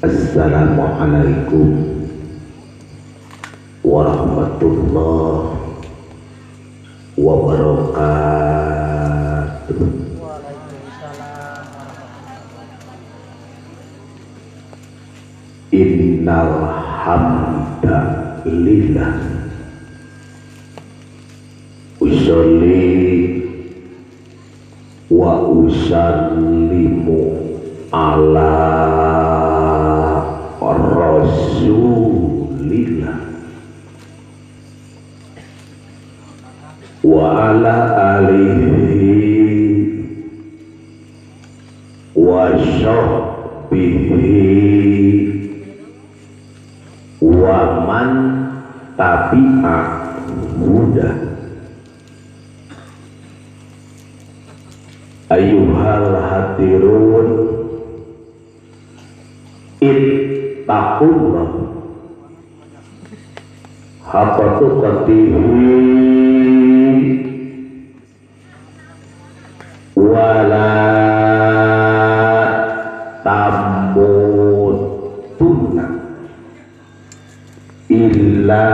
Assalamualaikum warahmatullahi wabarakatuh. Waalaikumsalam. Innal hamdalillah usolli wa usallimu ala rasulillah wa ala alihi wa sahbihi wa man tabi'a huda. Ayyuhal hadirun, ittaqullah haqqa tuqatih wa la tamutunna illa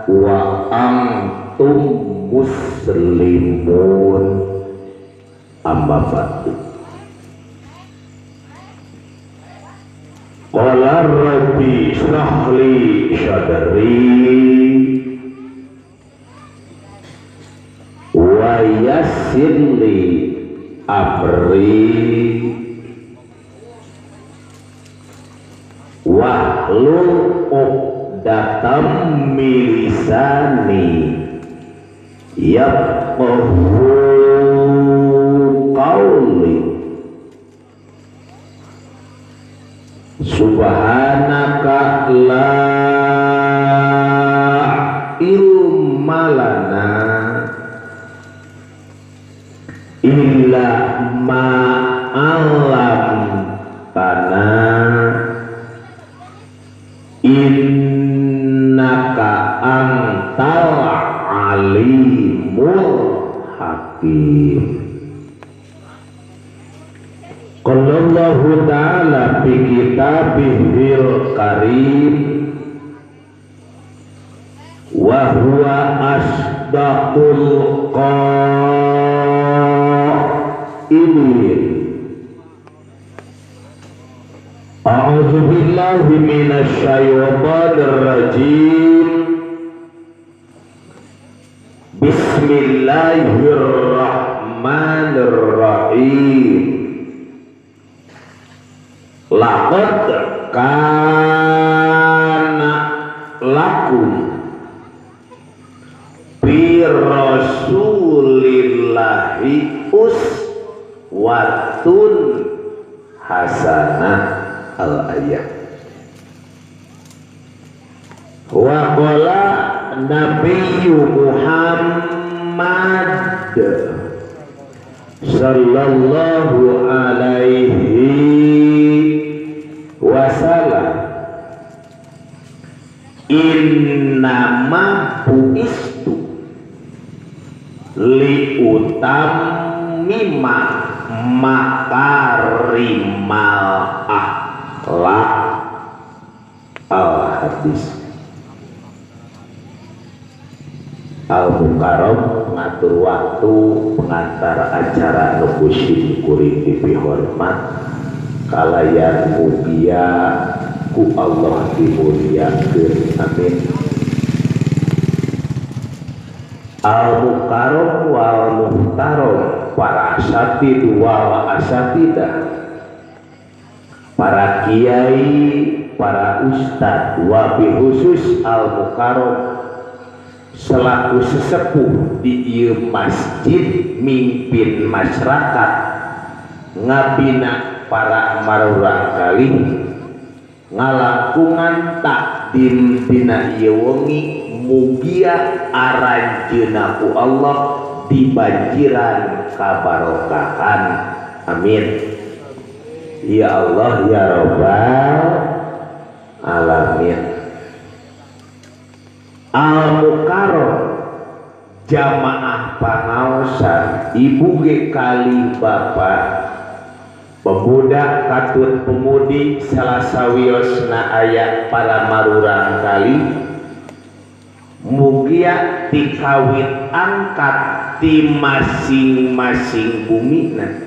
wa antum muslimun. Amma ba'du. Qala rabbi shrah li sadri wa yassir li amri wahlul 'uqdatam min lisani yafqahu qawli. Subhanaka la ilma lana illa ma 'allamtana innaka antal alimul hakim. Qala Allahu ta'ala fi kitabihil karim wa huwa asdaqul qailin. A'udzu billahi minasy syaithanir rajim. Bismillahirrahmanirrahim. Laqad kana lakum bi rasulillahi uswatun hasanah. Al-ayat. Wa qala nabiyyu Muhammad sallallahu alaihi wasallam, innama bu'istu liutammima makarimal akhlak. Al hadis. Al Mukarram pengatur waktu pengantar acara nu kusim kuring dipihormat kalayan mugia ku Allah dimuliakeun, amin. Al Mukarram wal Muhtaram, para asatid wal asatidah, para kiai, para ustad, wabil khusus Al Mukarram selaku sesepuh di ieu masjid mimpin masyarakat ngabina para marurang kali ngalangkungan takdim dina ieu wengi mugia aranjeunna ku Allah dibanjiran kabarokahan, amin ya Allah ya Rabbal alamin. Al Mukarram jamaah pangaosan ibu ge kali bapak Pemuda katut pemudi salah sawiosna aya para marurang kali mugia tikawit angkat di masing-masing bumina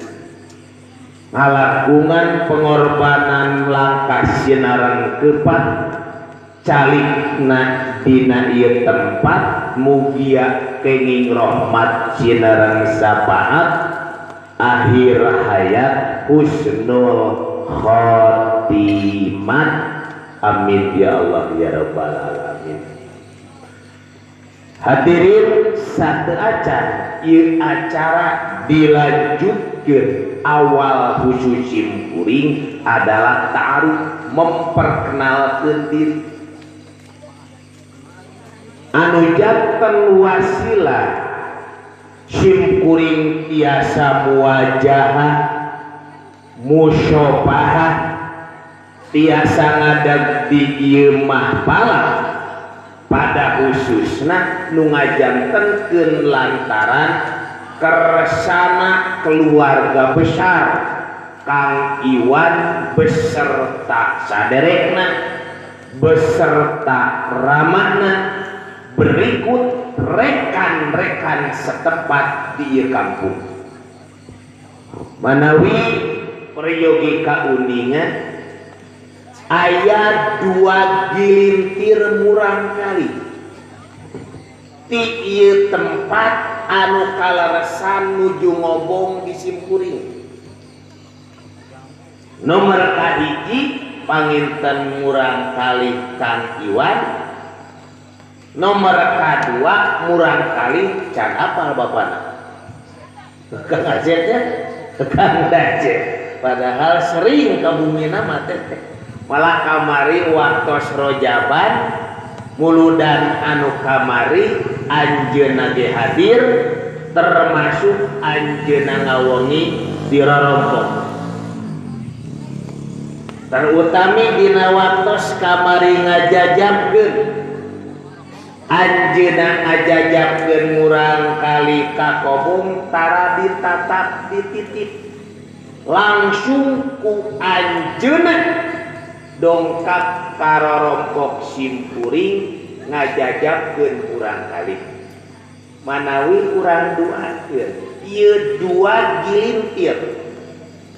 ngalakungan pengorbanan langkah sinareng kepat calikna dina ieu tempat mugia kenging rahmat sinareng syafaat akhir hayat husnul khotimah. Amin ya Allah ya rabbal alamin. Hadirin satu acara ieu acara dilanjutkeun awal khusus simkuring adalah ta'aruf, memperkenalkan diri anu janten wasilah simkuring tiasa muwajahah musyofahah tiasa ngadag di ieu mahpala pada khususna nu ngajantenkeun lantaran kersana keluarga besar Kang Iwan beserta saderekna beserta ramana berikut rekan-rekan setempat di kampung. Manawi peryogi kauningan aya dua gilintir murangkali ti ieu tempat anu kaleresan nuju ngobong di simkuring. Nomor kahiji panginten murangkali Kang Iwan, nomor kadua murangkali can apal bapana Kang Aceh, Kang Aceh, padahal sering ka bumina mah teh. Malah kamari waktos rojaban muludan anu kamari anjeunna ge hadir, termasuk anjeunna ngawengi di rorompok, terutami dina waktos kamari ngajajabkeun anjeunna ngajajabkeun murangkali ka kobong tara ditatap dititip langsung ku anjeunna dongkap karorompok simkuring ngajajabkeun murangkali. Manawi urang doakeun ieu dua gilintir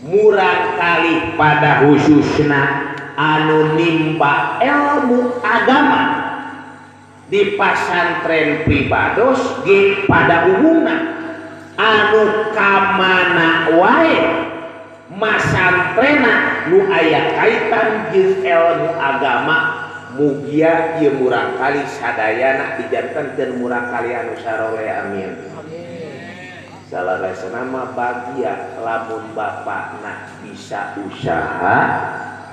murangkali pada khususna anu nimba ilmu agama di pasantren pribados ge pada umumna anu kamana wae masantrena nu aya kaitan jeung ilmu agama mugia ieu murangkali sadayana dijantenkeun murangkali anu saroleh. Amin. Salarasna mah bagia lamun bapakna bisa usaha,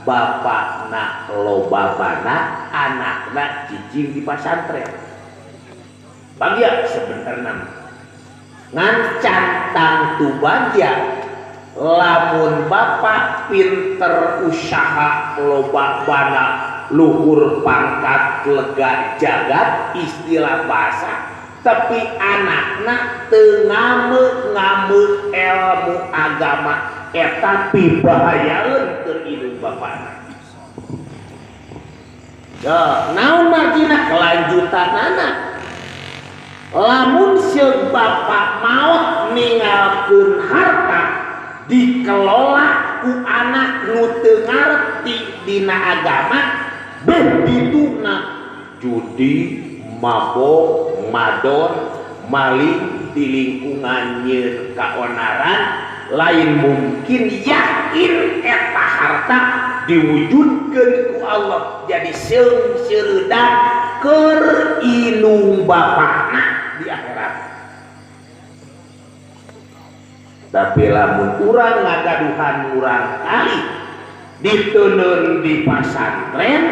bapakna loba bana, anakna cicing di pasantren. Bagia sebenarna ngan cantang tu bagia lamun bapak pinter usaha loba bana luhur pangkat lega jagat istilah bahasa, tapi anakna teu ngame-ngame ilmu agama eta pibahayaeun keur hidup bapakna. Ya, naon margina kelanjutanana? Lamun seug bapak maot ninggalkeun harta dikelola ku anak nu teu ngarti dina agama, beuh dituna judi, mabok, madon, maling di lingkungan nyeun kaonaran, lain mungkin yakin eta harta diwujudkeun ku Allah jadi seung seureudan keur inung bapakna di akhirat. Tapi lamun urang ngagaduhan murangkali diteundeun di pasantren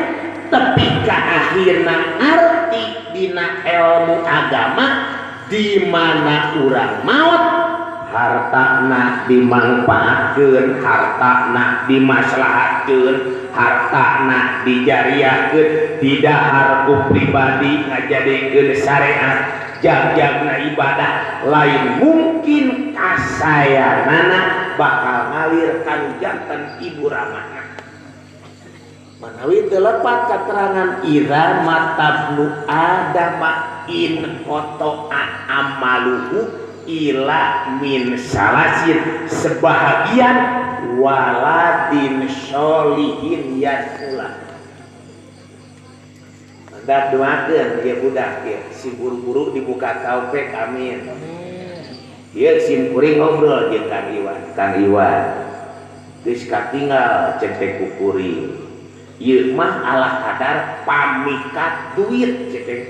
tepi ka akhirna ngarti dina ilmu agama di mana urang maot hartana dimangfaatkeun, hartana dimaslahatkeun, hartana dijariahkeun, didahar ku pribadi ngajadikeun syariat, jag-jagna ibadah, lain mungkin kasayanana bakal ngalir kanu janten ibu ramana. Manawi teu lepat keterangan idza matabnu adama in qata'a amaluhu ila min salasin sebahagian waladin sholihin yadkhula. Mantap doakeun ieu budak ieu si buru-buru dibuka taufik amin. Ieu sim kuring ngobrol jeung Kang Iwan. Kang Iwan geus katinggal cek teh ku kuring. Ieu mah ala kadar pamikat duit cek teh.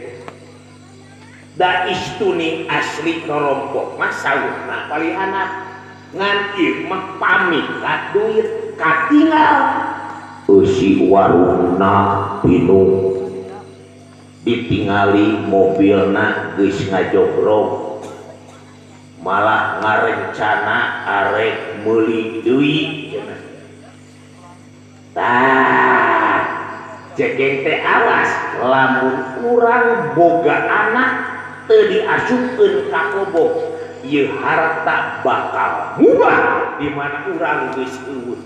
Da istuni asli rorompok mah saurna palih anak. Ngan ieu mah pamikat duit katinggal eusi warungna pinuh ditingali mobilna geus ngajogrog malah ngarencana arek meuli deui cenah. Tah cekeng teh awas lamun urang boga anak teu diasupkeun ka kobong ieu harta bakal mubah di mana urang geus eueuh.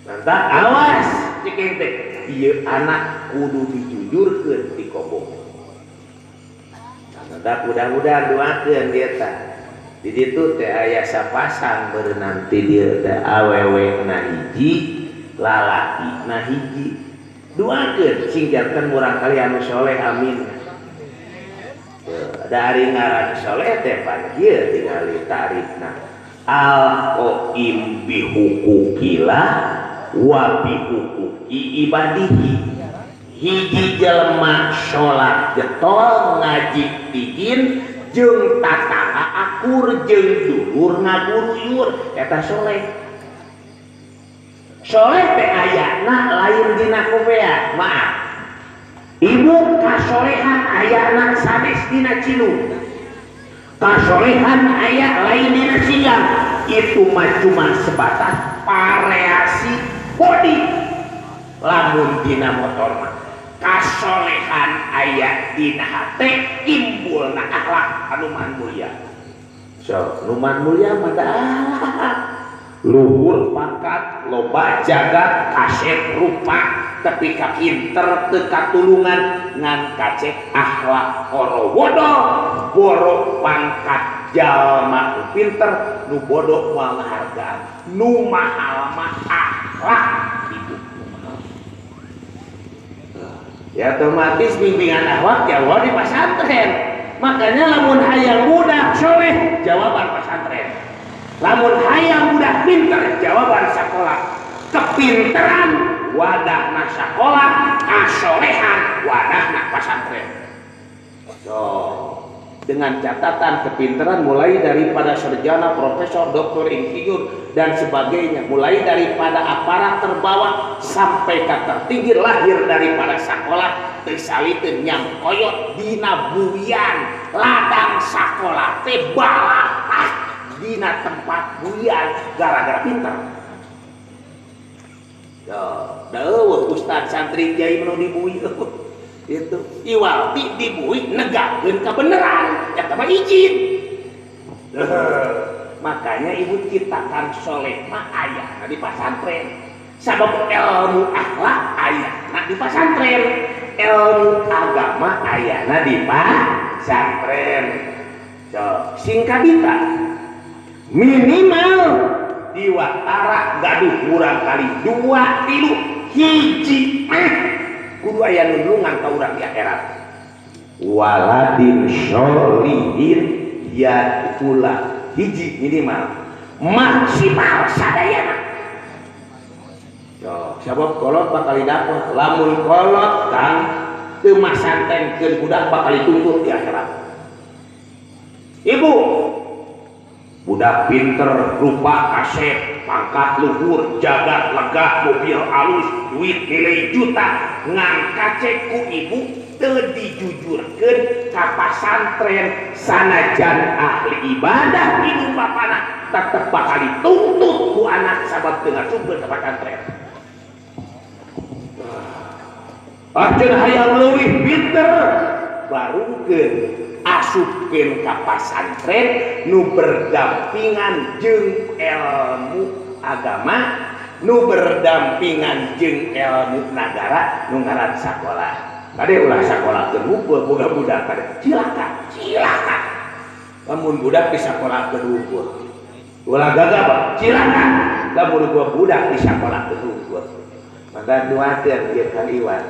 Mantap awas cekeng teh ieu anak kudu dijujurkeun di kobong. Mantap mudah-mudahan doakeun dia tah. Di ditu teh aya sapasang berenang ti dieu teh awewe na hiji lalaki na hiji. Doakeun sing janten murang kali anu soleh amin. Da ari ngaran soleh teh pan kieu tingali tarifna. Al qaim bi huquqillah wa bi huquqi ibadihi. Hiji jelema salat getol ngaji tigin jeung tatangga akur jeung dulur ngaguruyur eta soleh. Soleh teh ayana lain dina kopea, maaf. Ibu kasolehan ayana sanes dina cilung. Kasolehan aya lain dina singgang. Itu mah cuma sebatas variasi body. Lamun dina motor mah kasolehan aya dina hate timbulna akhlak anu maha mulia. So, nu maha mulia mah da luhur pangkat, loba jagat, kasep rupa, tapi ka pinter teu katulungan ngan kacek akhlak orowodo, boro pangkat jalma nu pinter, nu bodoh moal ngahargaan, nu mahal mah akhlak ibu. Ya otomatis bimbingan akhlak jawab di pesantren. Makanya lamun hayang budak soleh jawaban pesantren. Lamun hayang budak pinter jawaban sekolah. Kepinteran wadahna sekolah, kasolehan wadahna pesantren. So, dengan catatan kepinteran mulai daripada sarjana, profesor, doktor, insinyur dan sebagainya, mulai daripada aparat terbawah sampai ke tertinggi lahir daripada sekolah teu saliteun nyangkoyot dina buian ladang sekolah teh balatah dina tempat buian gara-gara pinter. Yo, da eueuh ustad santri kiai menu dibui itu iwal ti dibui negakeun kebenaran eta mah izin. Makanya ibu ciptakan soleh mah ayahna di pasantren. Sabab ilmu akhlak ayahna di pasantren, ilmu agama ayahna di pasantren. So, singkabita minimal diwatara gaduh murang kali 2 3 hiji mah kudu aya nulungan ka urang di akhirat. Waladin sholihin yadkhula hiji minimal maksimal sadayana. Yo, sabab kolot bakal didapet, lamun kolot kang teu masantenkeun budak bakal dituntut di akhirat. Ibu budak pinter, rupa kasep, pangkat luhur, jagat lega, mobil alus, duit nilai juta, ngan kacek ku ibu teu dijujurkeun ka pasantren sanajan ahli ibadah ibu bapana tetep bakal dituntut ku anak sabab teu ngasupkeun ka pasantren. Ah cenah hayang leuwih pinter, Barungkeun, asupkeun ka pasantren nu berdampingan jeung ilmu agama, nu berdampingan jeung ilmu nagara nu ngaran sakola. Kade ulah sakolakeun wungkul boga budak, kade cilaka, cilaka. Lamun budak disakolakeun wungkul. Ulah gagah, cilaka. Lamun gua budak disakolakeun wungkul. Maka duakeun ieu Kang Iwan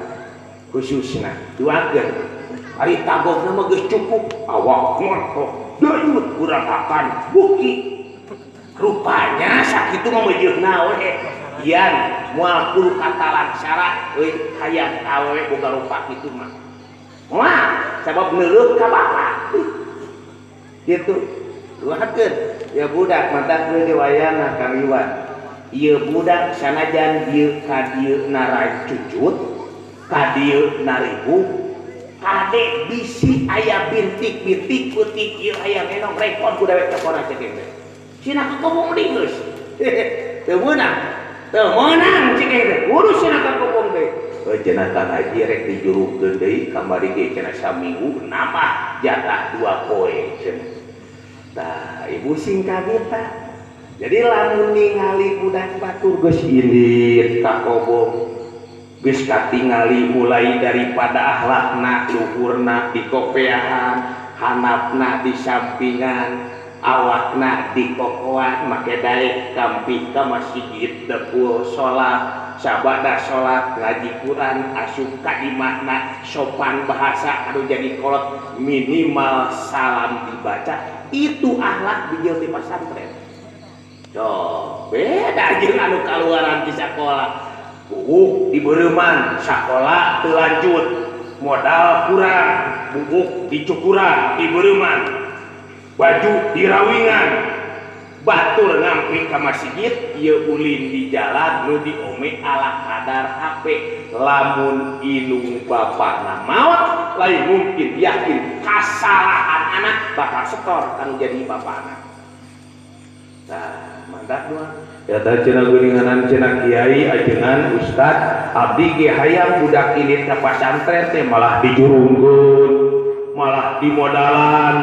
khususna duakeun. Ari tagogna mah geus cukup, awak ngotot, dayut urang akan buki. Rupanya sakitu mah meujeuhna we. Ian moal kudu katalangsara euy hayang awewe boga rupa kitu mah. Moal sabab neuleuh ka bapak. Gitu. Duakeun ya budak matak geus diwayana Kang Iwan. Ieu budak sanajan dieu ka dieu narancucut, ka dieu naribu, kade bisi aya bintik-bintik peutik ieu aya ngenong rekod ku dewek cokona cek teh. Cenah kakobong deui geus. Teu meunang. Teu meunang cek teh. Kudu cenah kakobong deui. Heuh cenah Kang Haji rek dijurukeun deui kamari ge cenah saminggu nambah jatah 2 poe cenah. Tah ibu sing kabita. Jadi lamun ningali budak batur geus indit ka kobong, geus katingali mulai daripada akhlakna, luhurna dikopeahan, handapna disampingan, awakna dikokoan, make daek kampih ka masjid dekul salat, sabada salat ngaji Quran, asup ka imahna sopan bahasa anu jadi kolot, minimal salam dibaca, itu akhlak bijil di pasantren. Tuh, beda jeung anu kaluaran di sakola. Buuk dibeureman, sakola teu lanjut, modal kurang, buuk dicukuran, dibeureman, baju dirawingan, batur ngampi ka masjid, ieu ulin di jalan nu diome ala kadar HP. Lamun indung bapakna maot, lain mungkin yakin kasalahan anak bakal setor anu jadi bapakna. Nah, mantap doang. Ya tah cenah geuninganan cenah kiai ajengan ustad abdi ge hayang budak indit ka pasantren teh malah dijurungkeun, malah dimodalan,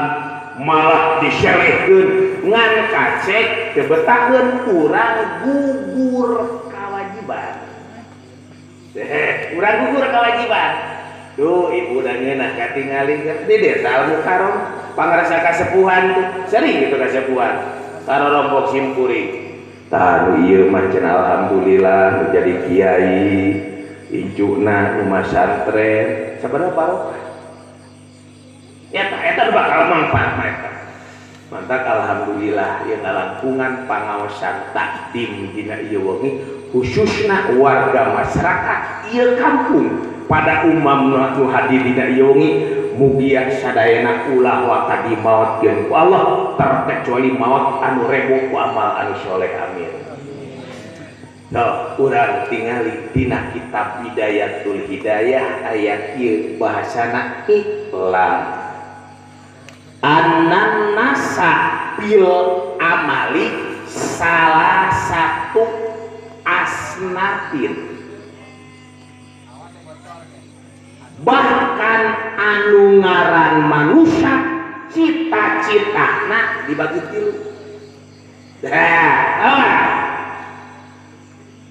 malah diselehkeun ngan kacek teu betakeun urang gugur kawajiban. Urang gugur kawajiban. Duh, ibu da ngeunah katingali di desa Al Mukarram pangrasa kasepuhan tuh, sering gitu kasepuhan. Karorompok simkuring. Tah nu ieu mah cenah alhamdulillah nu jadi kiai, incuna nu masantren, sabaraha barokah. Eta eta nu bakal manfaat mereka. Mantak alhamdulillah ieu ngalangkungan pangaosan takdim dina ieu wengi khususna warga masyarakat ieu kampung pada umam nu hadir dina ieu wengi mugia sadayana ulah waka dimaotkeun ku Allah terkecuali maot anu rebo ku amal anu soleh, amin. Tuh, urang tingali dina kitab Bidayatul Hidayah ayat ieu bahasana iklam anan nasa bil amali salah satu asnafin, bahkan anu ngaran manusia cita-citana dibagi tilu. Nah,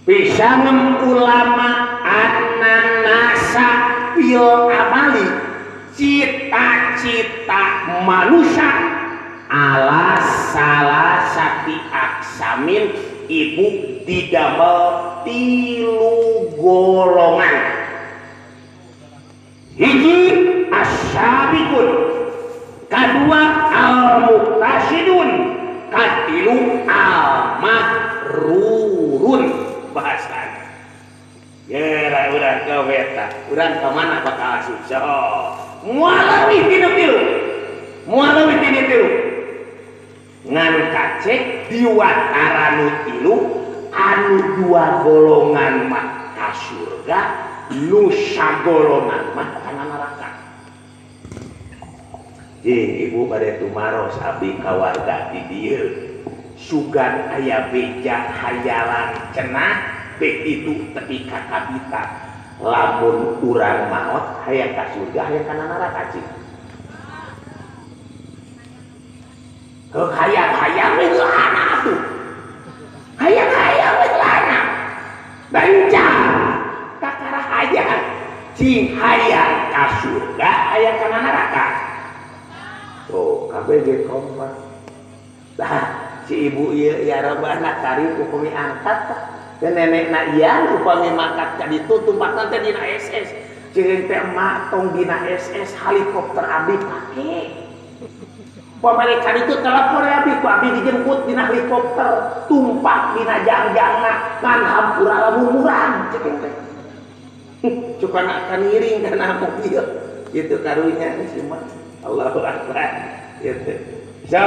bisa ulama ananasa bil amali cita-cita manusia ala salah sati aksamin ibu didamel tilu golongan. Hiji as-sabiqun, kadua al-muqtasidun, katilu al-magrurun. Bahasana ya urang ka beta urang ka mana bakal asup so moal leuwih tina tilu, moal leuwih tina tilu. Ngan kacek diwatara nu tilu anu dua golongan mah ka surga, nu sagolongan mah kana neraka. Jeung ibu bade tumaros abdi ka warga di dieu sugan aya beja hayalan cenah be itu tepi ka kabita. Lamun urang maot hayang ka surga hayang kana neraka cing. Heuh hayang-hayang we heulana atuh. Hayang-hayang we heulana. Bencang kakara hayang cing hayang ka surga hayang kana neraka. Tuh kabeh ge kompak. Tah si ibu ieu ya Rabbana karib upami angkat tah. Nenekna ieu upami mangkat ka ditu tumpakna teh dina SS. Jeung teh emak tong dina SS helikopter abdi pake. Upami ka ditu telepon abdi ku abdi dijemput dina helikopter tumpak dina jangjangna ngan hampura lamun murang cek teh. Cukana kaniring kana mobil gitu karunya si emak. Allahu akbar gitu. So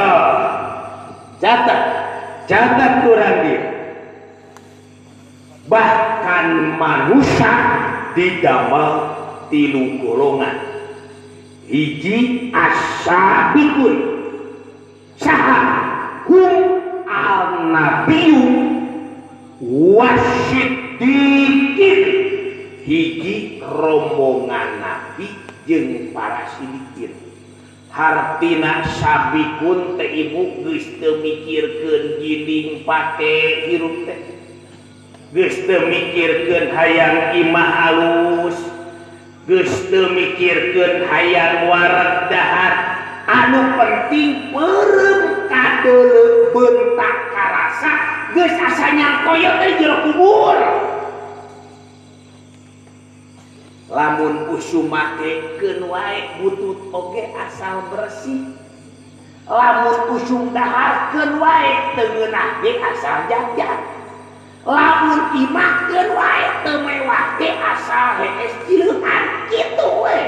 catat kurang dia. Bahkan manusia didamel tilu golongan. Hiji as-sabiqun saha hum al-nabiyyu wasiddiqin. Hiji rombongan nabi jeung para sidikin. Hartina sabiqun teh ibu geus teu mikirkeun jinding pake hirup teh. Geus teu mikirkeun hayang imah alus, geus teu mikirkeun hayang wareg dahar. Anu penting peureum kadeuleu bentak karasa geus asa nyangkoyo teh jero kubur. Lamun usum makekeun wae butut oge asal bersih. Lamun usum daharkeun wae teu ngeunah ge asal jajan. Lamun imahkeun wae teu mewah ge asal hees cileuhan kitu we.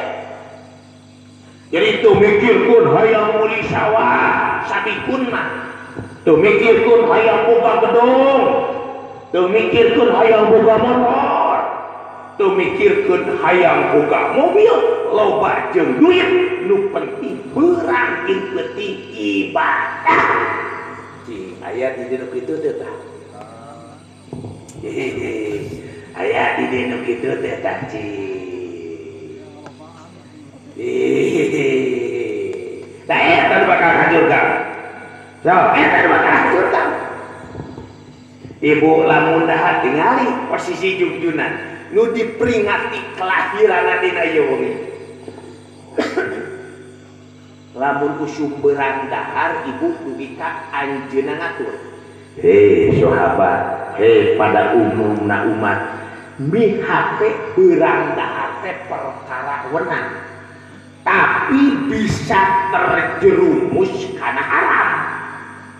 Jadi teu mikirkeun hayang meuli sawah sabikun mah. Teu mikirkeun hayang boga gedung. Teu mikirkeun hayang boga motor. Teu mikirkeun hayang boga mobil, loba jeung duit, nu penting beurang jeung penting ibadah. Cing aya di dieu kitu teh tah. Hehehe. Aya di dieu kitu teh tah cing. Hehehe. Tah eta bakal ka surga. So, eta bakal ka surga. Ibu lamun dahar tingali posisi jugjunan nu diperingati kelahiran dina ieu wengi. Lamun usum beurang dahar ibu dugi ka anjeunna ngatur. Hei sahabat, hei pada umumna umat, mihape beurang dahar teh perkara wenang, tapi bisa terjerumus kana haram.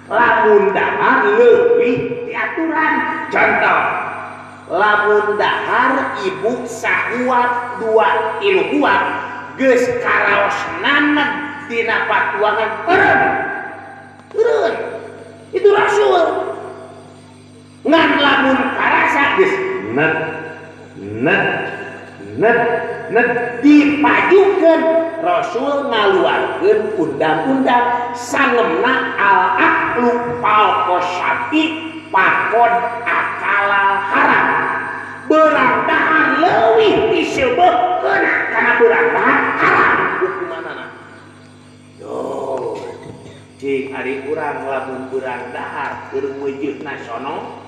Lamun dahar leuwih ti aturan. Contoh, lamun dahar ibu sahuap dua tilu huap geus karaos naneg dina patuangan eureun. Eureun. Itu rasul. Ngan lamun karasa geus net net net net dipajukeun rasul ngaluarkeun undang-undang sangemna al-aqlu palqosati pakon akalal haram. Beurang dahar leuwih disebutkeun kana beurang dahar haram hukumanana. Yo, cing ari urang lamun beurang dahar keur meujeuna sono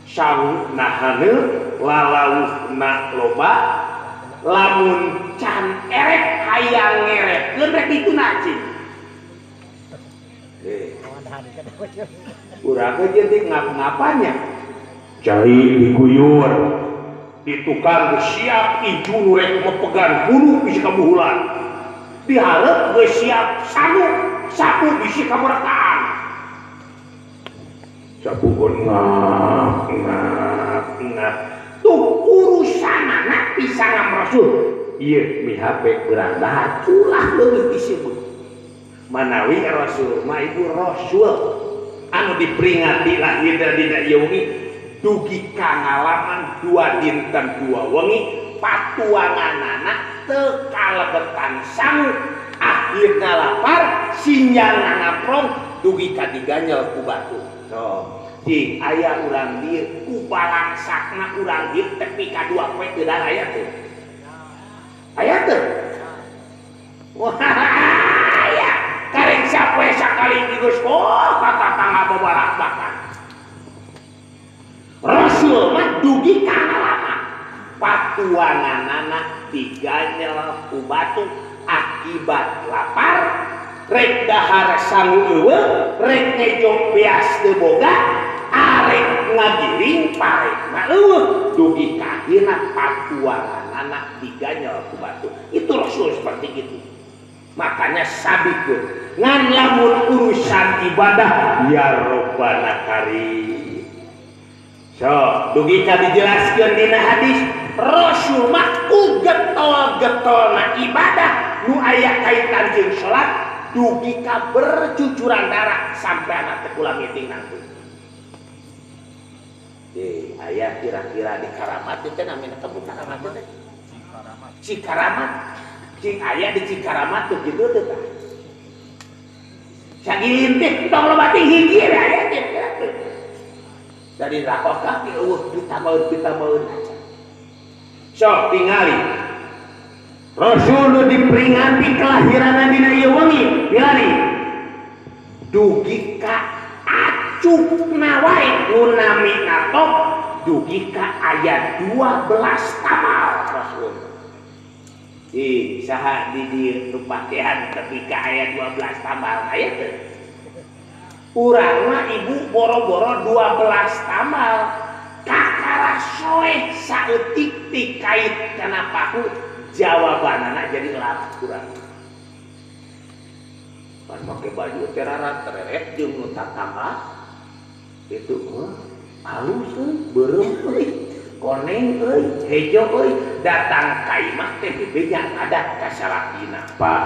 sangu nahaneun lalauhna loba lamun can erek hayang ngerekkeun rek dituna cing. Urang ge jeung ngap-ngapannya cai diguyur di tukang geus siap inju nu rek mepegan bulu bisi kabuhulan dihareup geus siap sanu sapu bisi kamerekaan sapu ngap ngap ngap tuh urusanana pisangam rasul ieu mihape beurang dahar ulah leuwih disebut manawi rasul mah ibu rasul anu diperingati lahir dina ieu wengi dugi ka ngalaman 2 dinten 2 wengi patuanganana teu kalebetan sangu akhirna lapar sinyalna ngaprong dugi ka diganyel ku batu. So, Cing aya urang dieu ku balangsakna urang dieu tepi ka dua poe teu aya teu? Aya teu? Wah, aya. Karek sapoe sakali geus oh ka tatangga babalak-bakan. Rasul mah dugi ka ngalaman patuanganana diganyel ku batu akibat lapar, rek dahar sangu eueuh, rek ngejo beas teu boga, arek ngagiring pare mah eueuh, dugi ka akhirna patuanganana diganyel ku batu. Itu Rasul seperti itu. Makanya sabikeun ngan lamun urusan ibadah ya Robbana karim. So, dugi ka dijelaskeun dina hadis Rasul mah ku getol-getolna ibadah nu aya kaitan jeung salat dugi ka bercucuran darah sampai anak teh kula meeting nangtung. Aya kira-kira di Karamat teh namina teh bukan Karamat teh. Cikaramat. Cikaramat. Cing aya di Cikaramat tuh gitu teh tah. Sagilintik tong loba teh hiji we aya teh. Dari lakokah ti eueuh ditamaeun aja. Sok tingali. Rasul nu diperingati kelahiranna dina ieu wengi milari dugi ka acukna wae nu namina top dugi ka aya 12 tamal Rasul. Ih, saha di dieu nu pakean tepi ka aya 12 tamal aya teu? Urang mah ibu boro-boro 12 tamal kakara soeh saeutik tikait kana paku jawabanana jadi lap urang. Pan make baju teh rara tereret jeung nu tatangga itu halus euy, beureum euy, koneng euy, hejo euy, datang ka imah teh bebeja ngadat ka salakina. Pak,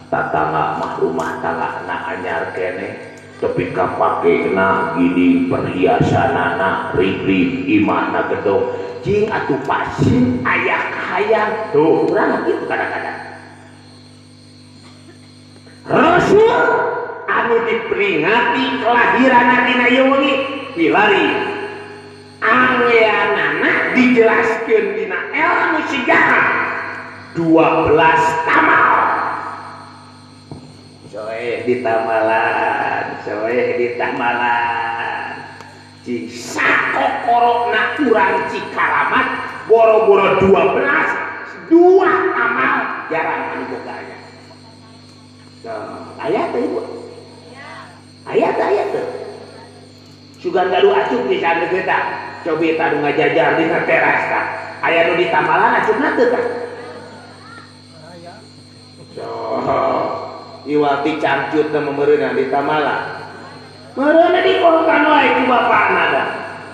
tatangga mah rumah tangga na anyar keneh tepi ka pakena gini perhiasanana rig-rig imahna gedong cing atuh pasien aya kahayang tuh urang gitu kadang-kadang. Rasul anu diperingati kelahiranna dina ieu wengi milari angeanana dijelaskeun dina ilmu sejarah 12 tamal. Soeh ditamalan, soeh ditamalan. Cing sakokorokna urang Cikaramat boro-boro 12, dua tamal jarang anu boganya. Nah, aya teh ibu? Aya teh, aya teh. Sugan gaduh acuk di sana kita. Cobi eta nu ngajajar dina teras tah. Aya nu ditamalan acukna teu tah? Aya. So, iwal ti cangcut teh meumeureunna ditamalan. Meureunna dikohokan wae ku bapana da.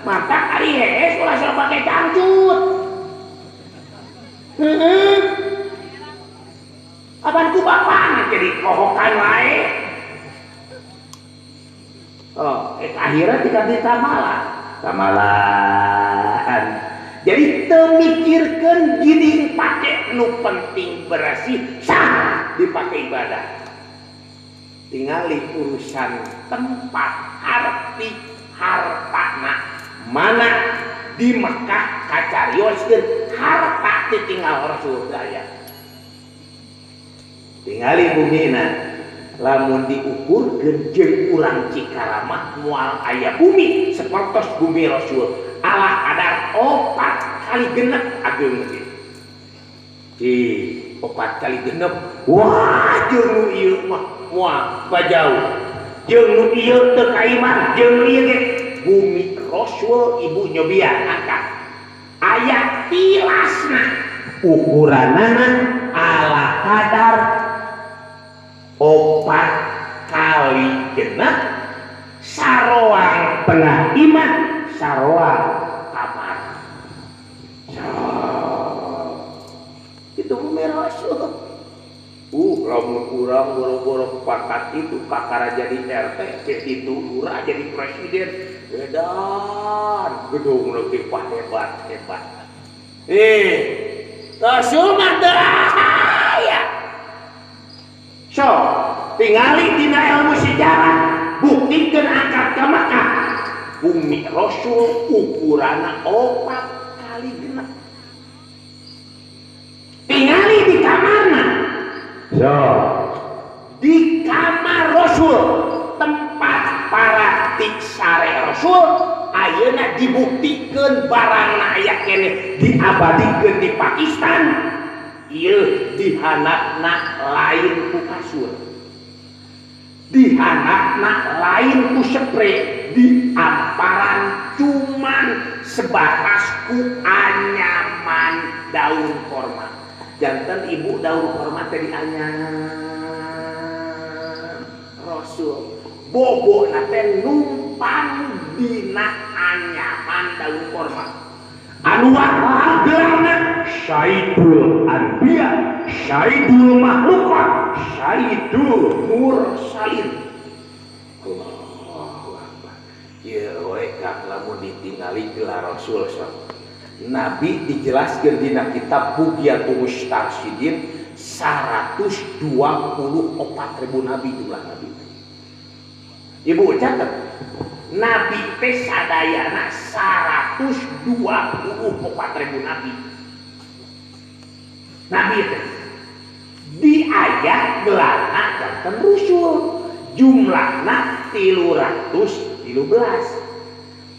Matak ari hees ulah sok pake cangcut. Heeh. Apan ku bapana jadi kohokan wae. Oh, akhirnya tidak ditamalan. Tamalan. Jadi teu mikirkeun gini pake nu penting bersih sah dipake ibadah. Tingali urusan tempat arti hartana mana di Mekah kacarioskeun harta ditinggal Rasul daya. Tingali bumina lamun diukurkeun jeung urang Cikaramat moal aya bumi sapertos bumi Rasul ala kadar 4 kali genep ageung teh. Ih, 4 kali genep. Wah, jeung nu ieu mah moal bajauh. Jeung nu ieu teu kaiman, jeung nu ieu ge bumi Rasul ibu nyobian angkat. Aya tilasna ukuranana ala kadar 4 kali genep saroang tengah imah saroang kamar. So, itu bumi Rasul. Lamun urang boro-boro pangkat itu kakara jadi RT, jadi lurah, jadi presiden, edan gedung lebih wah hebat hebat. Rasul mah teu aya. So, tingali dina ilmu sejarah, buktikeun angkat ka Makkah. Bumi Rasul ukuranna 4 kali 6. Tingali di kamarna. So, di kamar Rasul, tempat para sare Rasul, ayeuna dibuktikan barangna aya keneh, diabadikeun di Pakistan. Ieu dihandapna lain ku kasur, dihandapna lain ku sepre, di amparan cuman sebatas ku anyaman daun korma. Janten ibu, daun korma teh dianyam, Rasul bobo teh numpang dina anyaman daun korma. Anu gelarna Sayyidul Anbiya, Sayyidul Makhlukat, Sayyidul Mursalin. Allahu Akbar. Ieu we kang lamun ditingali gelar Rasul sok. Nabi dijelaskan dina kitab Bughyatul Mustarsyidin, 124 ribu nabi jumlah nabi. Ibu catat, nabi teh sadayana 124 ribu nabi. Nabi teh di ayat gelarna janten rusul, jumlahna 313.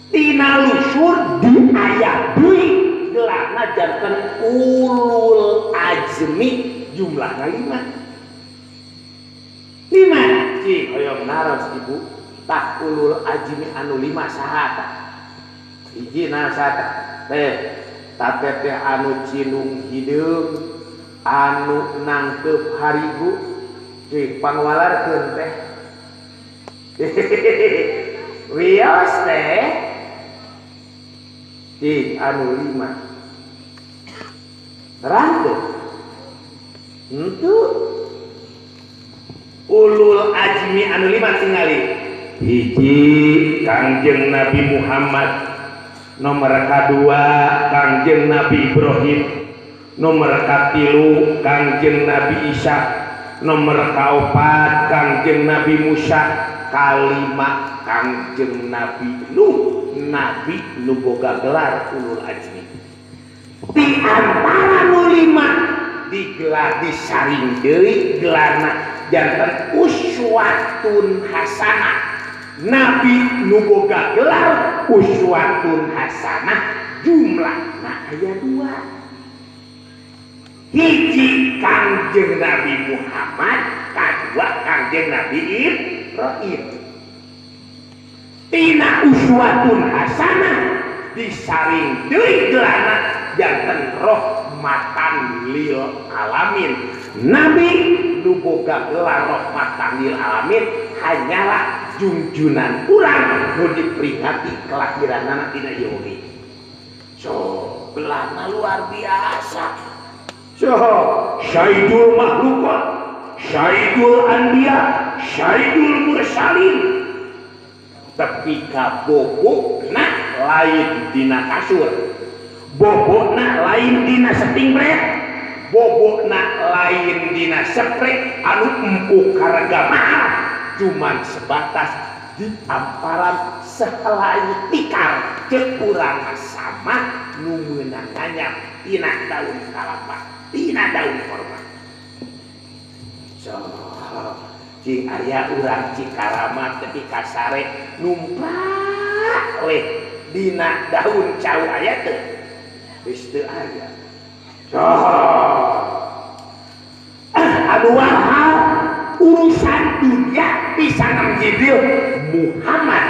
Tina lusur di ayat deui gelarna janten ulul azmi, jumlahna lima lima. Cik hoyong naros ibu, tah ulul azmi anu lima saha tah? Hiji na saha teh? Tate teh anu cinung hideung, anu nangkep harigu. Cik pangwalarkeun teh, wios teh. Cik anu lima terang tuh. Itu ulul azmi anu lima, tingali. Hiji, Kangjeng Nabi Muhammad. Nomor kedua, Kangjeng Nabi Ibrahim. Nomor katilu, Kangjeng Nabi Isa. Nomor kaopat, Kangjeng Nabi Musa. Kalima, Kangjeng Nabi Nuh. Nabi nu boga gelar ulul azmi di antara nu lima digelar, disaring deui gelarna janten uswatun hasanah. Nabi nu boga gelar uswatun hasanah jumlahna aya dua. Hiji, Kangjeng Nabi Muhammad. Kadua, Kangjeng Nabi Ibrahim. Tina uswatun hasanah disaring deui gelarna janten rahmatan lil alamin. Nabi nu boga gelar rahmatan lil alamin hanyalah junjunan urang nu diperingati kelahiranana dina ieu wengi. So, gelarna luar biasa. So, Sayyidul Makhlukat, Sayyidul Anbiya, Sayyidul Mursalin. Tapi kabobona lain dina kasur, bobona lain dina seting bed, bobona lain dina sepre anu empuk harga mahal, cuman sebatas di amparan sehelai tikar. Cek urang sama nu meunang nganyam tina daun kalapa, tina daun korma. So, cing aya urang Cikaramat tepi ka sare numpak weh dina daun cau, aya teu? Geus teu aya. So, anu hal urusan dunia bisa Jibril Muhammad,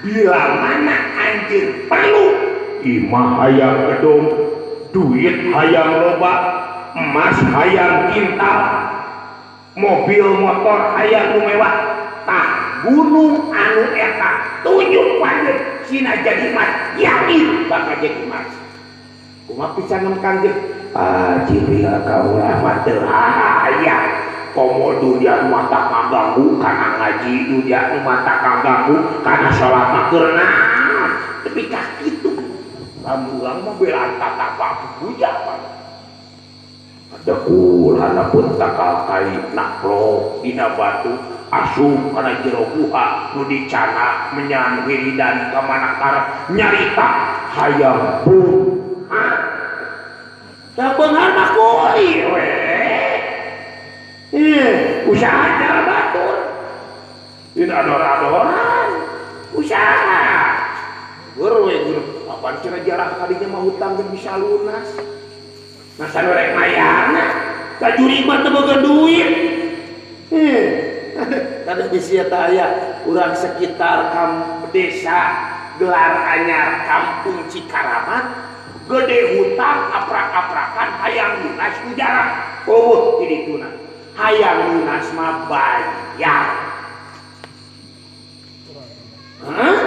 bila mana anjeun perlu imah hayang gedung, duit hayang loba, emas hayang kintal, mobil motor hayang nu mewah, tah gunung anu eta tunjuk panjeun sina jadi emas, yakin bakal jadi emas. Kumaha bisa Kangjeng? Ah, Jibril, kaulah mah teu hayang, komo dunia nu matak ngaganggu kana ngaji, dunia nu matak ngaganggu kana salat mah keur naon. Tapi ka kitu lamun urang mah belaan tatapa buja. Dekul hanapun takal kai naklok dina batu asup kana jero guha nu dicana menyan wiridan ka mana karep nyarita hayang beunghar. Da beunghar mah kuli we. Ih, usaha cara batur. Dina ador-adoran. Usaha. Geur we geur. Apaan cenah jarah kadinya mah hutang teh bisa lunas. Masa nu rek mayarna? Ka jurig mah teu boga duit. Kada bisi eta aya urang sekitar desa Gelar Anyar Kampung Cikaramat gede hutang aprak-aprakan hayang lunas ku jarah. Eueuh di dituna. Hayang lunas mah bayar. Hah?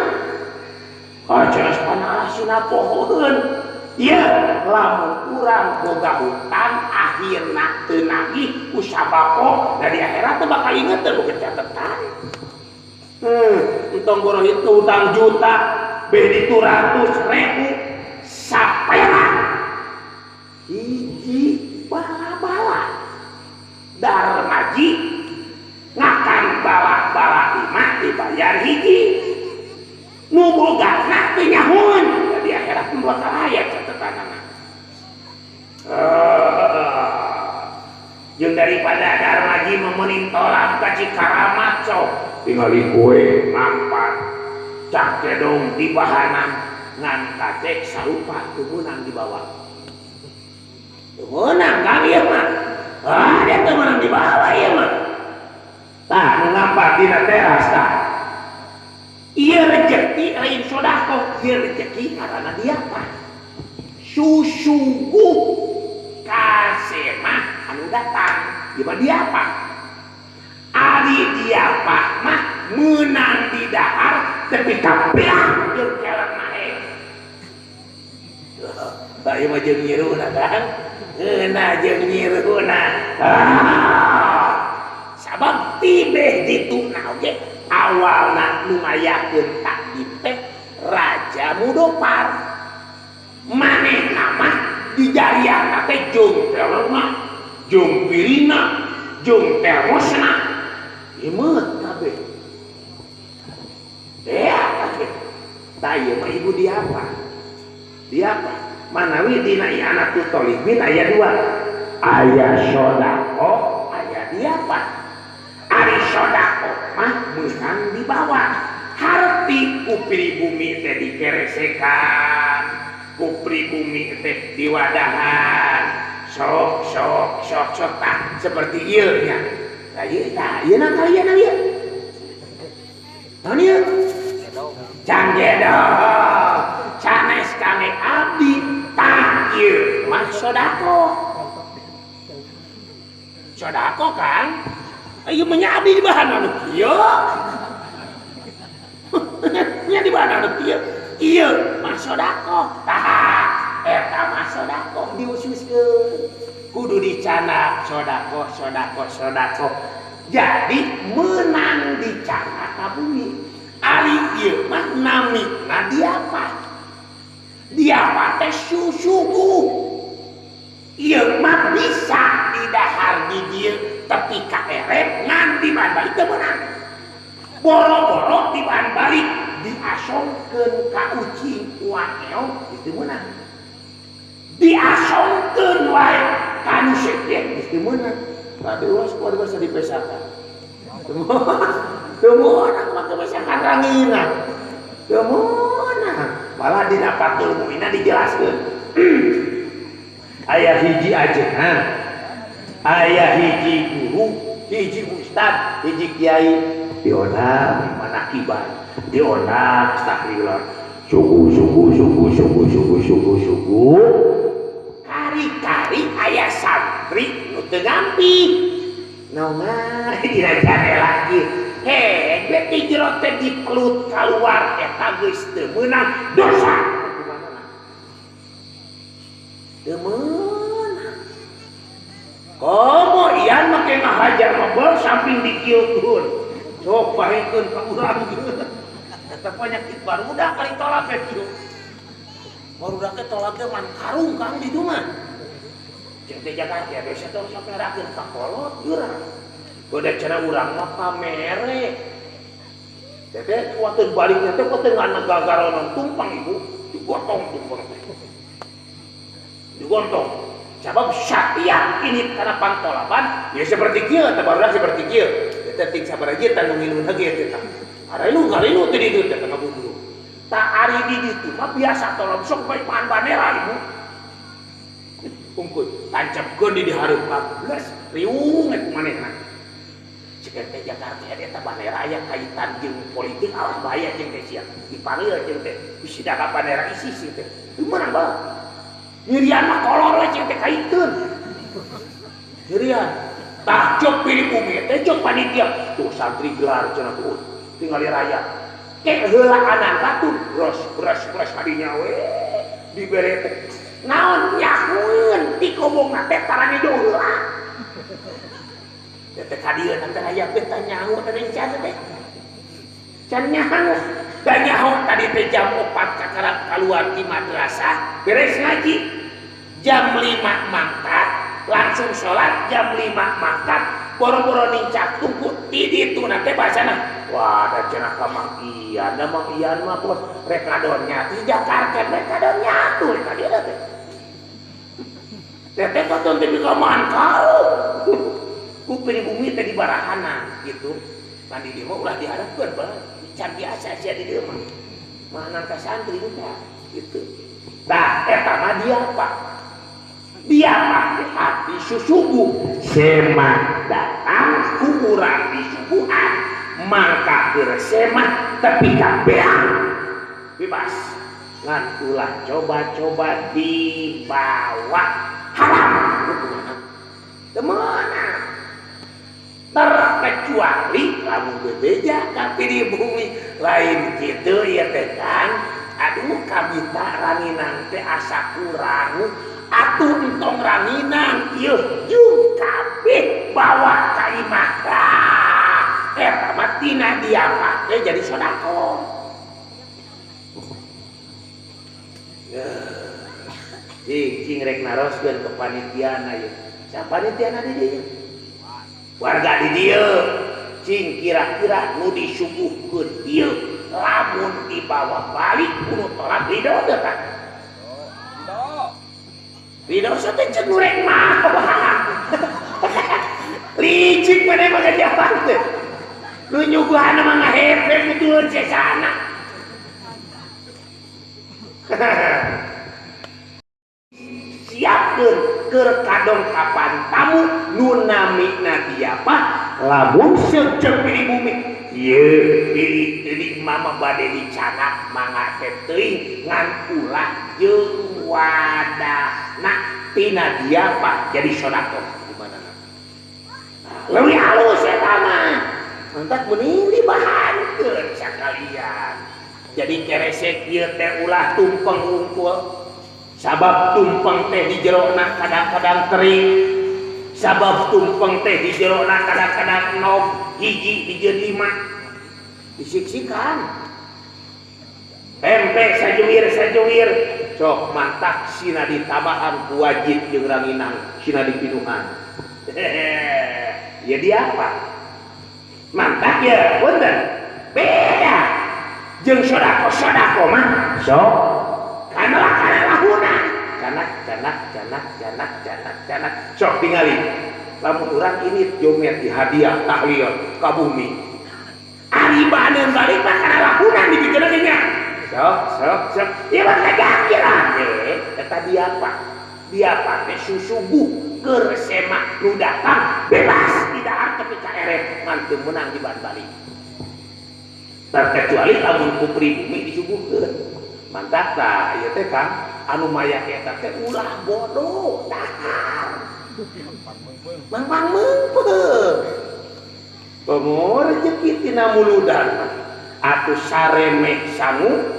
Ah cenah panasina pohoeun. Ieu lamun urang boga hutang akhirna teu nagih ku sabab da di akhirat teh bakal inget teh boga catetan. Entong boro itu hutang juta, beh ditu ratus ribu saperak hiji bala-bala Darmaji ngakan bala-bala lima dibayar hiji nu bogana teu nyahoeun da di akhirat mah bakal aya catetanana. Jeung daripada Darmaji memening tolak ka Cikaramat sok tingali kue ngampat cak cedong di bahanan ngan kacek sarupa teu meunang dibawa. Teu meunang kang ieu mah. Ah dia teu meunang dibawa ieu mah. Tah nu ngampat dina teras tah. Ieu rejeki lain sedekah, ieu rejeki ngaranna diapa? Susuguh kasemah anu datang. Ieu mah diapa? Ari diapa mah meunang di dahar tepi ka beak jeung kelek naek. Tah ieu mah jeung nyiruna Kang. Ngeunah jeung nyiruna. Ah. Sabab tibeh dituna oge awalna nu ngayakeun takdim teh Raja Mudofar. Manehna mah dijariahna teh jeung telna, jeung piringna, jeung termosna. Imeut kabeh. Beak kabeh. Tah ieu mah ibu diapa? Diapa? Manawi dina I'anatut Thalibin aya dua. Aya sedekah, aya diapa? Ari sedekah mah meunang dibawa. Harti ku pribumi teh dikeresekan, ku pribumi teh diwadahan. Sok sok sok sok tah seperti ieu nya. Tah ieu tah ieu na kalian ieu. Naon ieu? Canggedong. Sanes kangge abdi tah ieu mah sedekah. Sedekah Kang. Ieu mah nya abdi di bahan anu kieu. Nya di bahan anu kieu. Ieu mah sedekah. Tah eta mah sedekah diususkeun. Kudu dicanak sedekah sedekah sedekah. Jadi meunang dicanak ka bumi. Ari ieu mah namina diapa? Diapa teh susuguh. Ieu mah bisa didahar di dieu tepi ka erep ngan di bahan balik teu meunang. Boro-boro di bahan balik diasongkeun ka ucing uang eong geus teu meunang. Diasongkeun wae ka nu sejen geus teu meunang. Tadi ulah kuat bahasa dipesakan. Teu meunang mah kepesakan rangina. Teu meunang. Malah dina Fathul Muinna dijelaskeun. Aya hiji ajengan, aya hiji guru, hiji ustad, hiji kiai diondang manakiban, diondang tahlilan. Suguh suguh suguh suguh suguh suguh suguh. Kari-kari aya santri nu teu ngampi. Naonna dina jadela ieu. Heh, beti jero teh dipelut kaluar eta geus teu meunang dosa. Teu meunang. Komo ian make ngahajar mabel samping dikieukeun. Sok bahekeun ka urang. Eta penyakit barudak kali tolak teh kieu. Barudak teh tolak teh man karung Kang di ditu mah. Cek teh Jakarta biasa teh sok ngerakeun ka kolot urang. Udah cara urang mah pamere. Teteh waktu baliknya teh waktu ngan gagaronon tumpang ibu digotong tumpang teh. Digotong. Sabab satiap ini karena pantolaban ya seperti kieu teh barudak seperti kieu. Teh ting sabar aja tanggung ngilu lagi teh. Arelu ngarilu teh di dieu teh ngaburu. Tak ari di ditu mah biasa tolong sok bae pahan bandera ibu. Ungkut tancapkeun di dihareup belas riung ku manehna. Cek teh Jakarta eta bandera aya kaitan jeung politik awas bahaya jeung teh sia. Dipanggil jeung teh bisi da bandera ISIS teh. Meunang bae. Nyirian mah kolor we jeung teh kaitkeun. Nyirian. Tah cok pilih bumi teh cok panitia. Tuh santri gelar cenah tuh tingali raya. Kek heula anak batur bros bros bros kadinya we dibere teh. Naon nyahueun ti kobongna teh tarani heula. Teh ka dieu teh raya teh nyaho teh rencana teh. Can nyaho. Da nyaho tadi teh jam 4 kakarap kaluar di madrasah beres ngaji. Jam 5 mangkat langsung sholat jam 5 mangkat boro-boro nincak tungku ti ditu na teh basana wah da cenah ka Mang Ian da Mang Ian mah bos rek ngadonnya di Jakarta rek ngadonnya tuh rek ka dieu teh teh teh katon teh bikaman kau ku pribumi teh di barahana gitu kan di dieu mah ulah diharapkeun bae can biasa sia di dieu mah mah ka santri enggak gitu tah eta mah dia apa dia pakai hati susuguh semah datang ku urang disuguhan mangka keur semah tepi ka beang bebas ngan ulah coba-coba dibawa haram hukumanna teu meunang terkecuali lamun bebeja ka di bumi lain kitu ieu teh kan aduh kabita ranginang teh asa kurang atuh entong ranginang ieu jung kabeh bawa ka imah eta mah tina diapake jadi sedekah. Cing rek naroskeun ke panitiana ieu. Sa panitiana di dieu? Warga di dieu. Cing kira-kira nu disuguhkeun ieu lamun dibawa balik kudu tolak ridho teh tah. Ridho teh ceuk nu rek mah. Licik maneh mah ngajawab teh. Nu nyuguhana mah ngahepe betul sesana. Siapkeun keur kadongkapan tamu nu namina diapa lamun seuceuk di bumi. Ieu pilih mama bade dicanak mangga teh teuing ngan ulah jeung wadahna tina diapa jadi sedekah kumaha leuwih halus eta mah mantak mending dibahankeun sakalian jadi keresek ieu teh ulah tumpeng wungkul sabab tumpeng teh di jerona kadang-kadang kering sabab tumpeng teh di jerona kadang-kadang nog hiji dijieun lima disiksikan tempe sajuwir-sajuwir sok mantak sina ditabahan ku wajib jeung ranginang sina dipinuhan ya dia apa mantak ya punten beda jeung sodako-sodako mah sok kana lahuna canak canak canak canak canak canak sok tingali lamun urang ini jomet di hadiah tahlil ka bumi ari baneun balik mah kana lahuna dipikeun ge nya sok sok sok ieu mah kajakira eta diapa teh susuguh keur semak nu datang bebas didahar tepi ka erek ngan teu meunang diban balik terkecuali lamun ku pribumi disuguhkeun mantap tah ieu teh Kang anu maya eta teh ulah bodoh dahar mangpang meungpeung komo rezeki tina muludan mah atuh saremeh sangu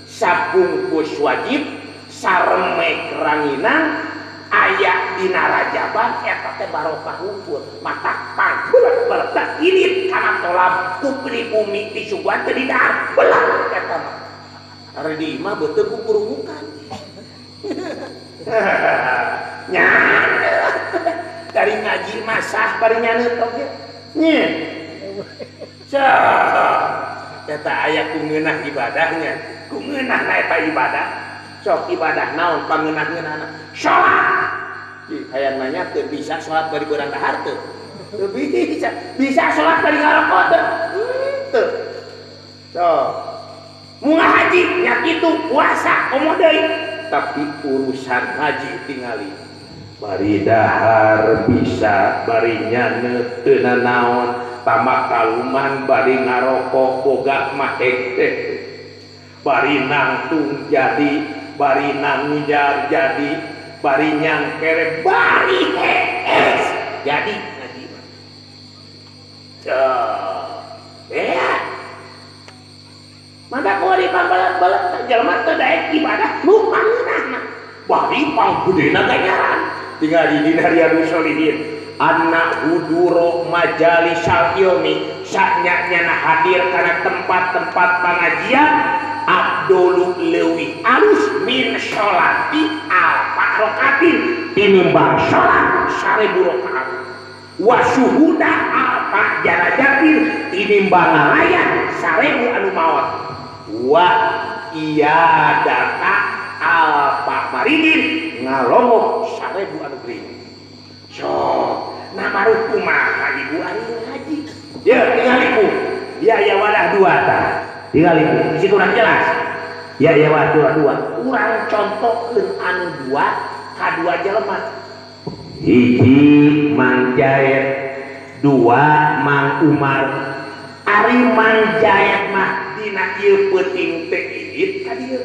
sabungkus wajib saremeh ranginang aya dina rajaban eta teh barokah hungkul matak pangbelet belet ini kana tolab ku pribumi disuguhan teu didahar belet eta mah ari di imah beuteung kukurungukan nya Dari ngaji masah bari nyaneut oge. Nya. Cah. Eta aya ku ngeunah ibadahnya. Ku ngeunah na eta ibadah. Sok ibadah naon pangeunah-ngeunahna? Salat. Hayang nanya teu bisa salat bari beurang dahar teu? Teu bisa. Bisa salat bari ngarokok teu? Teu. Sok. Munggah haji nya kitu, puasa komo deui. Tapi urusan haji tingali. Bari dahar bisa, bari nyaneut teu nanaon, tambah kaluman bari ngarokok boga mah hektek. Bari nangtung jadi, bari nangjar jadi, bari nyangkere, bari hees jadi ngaji mah. Ya. Maka kalau dipangbalat-balat jelema teu daek ibadah nu pangeunahna. Bari panggedena ganjaran. Tinggal di dina Riyadhus Shalihin. Anna huduro majalisal ilmi sanyanya hadir karena tempat-tempat pengajian abdulu leuwih alus min sholati alfa rakatin tinimbang sholat 1000 rakaat wa syuhuda alfa jarajatin tinimbang ngalayan 1000 anu maot wa iyadata alfa maridin ngalongok 1000 anu gering. So, nah baru kumaha ibu ari ngaji. Ya, tinggal ibu. Ya, ya wadah dua tah. Tinggal ibu. Di situ urang jelas. Ya, ya wadah dua. Urang contohkeun anu dua kadua jelema. Hiji Mang Jaet, dua Mang Umar. Ari Mang Jaet mah dina ieu peuting teh indit ka dieu.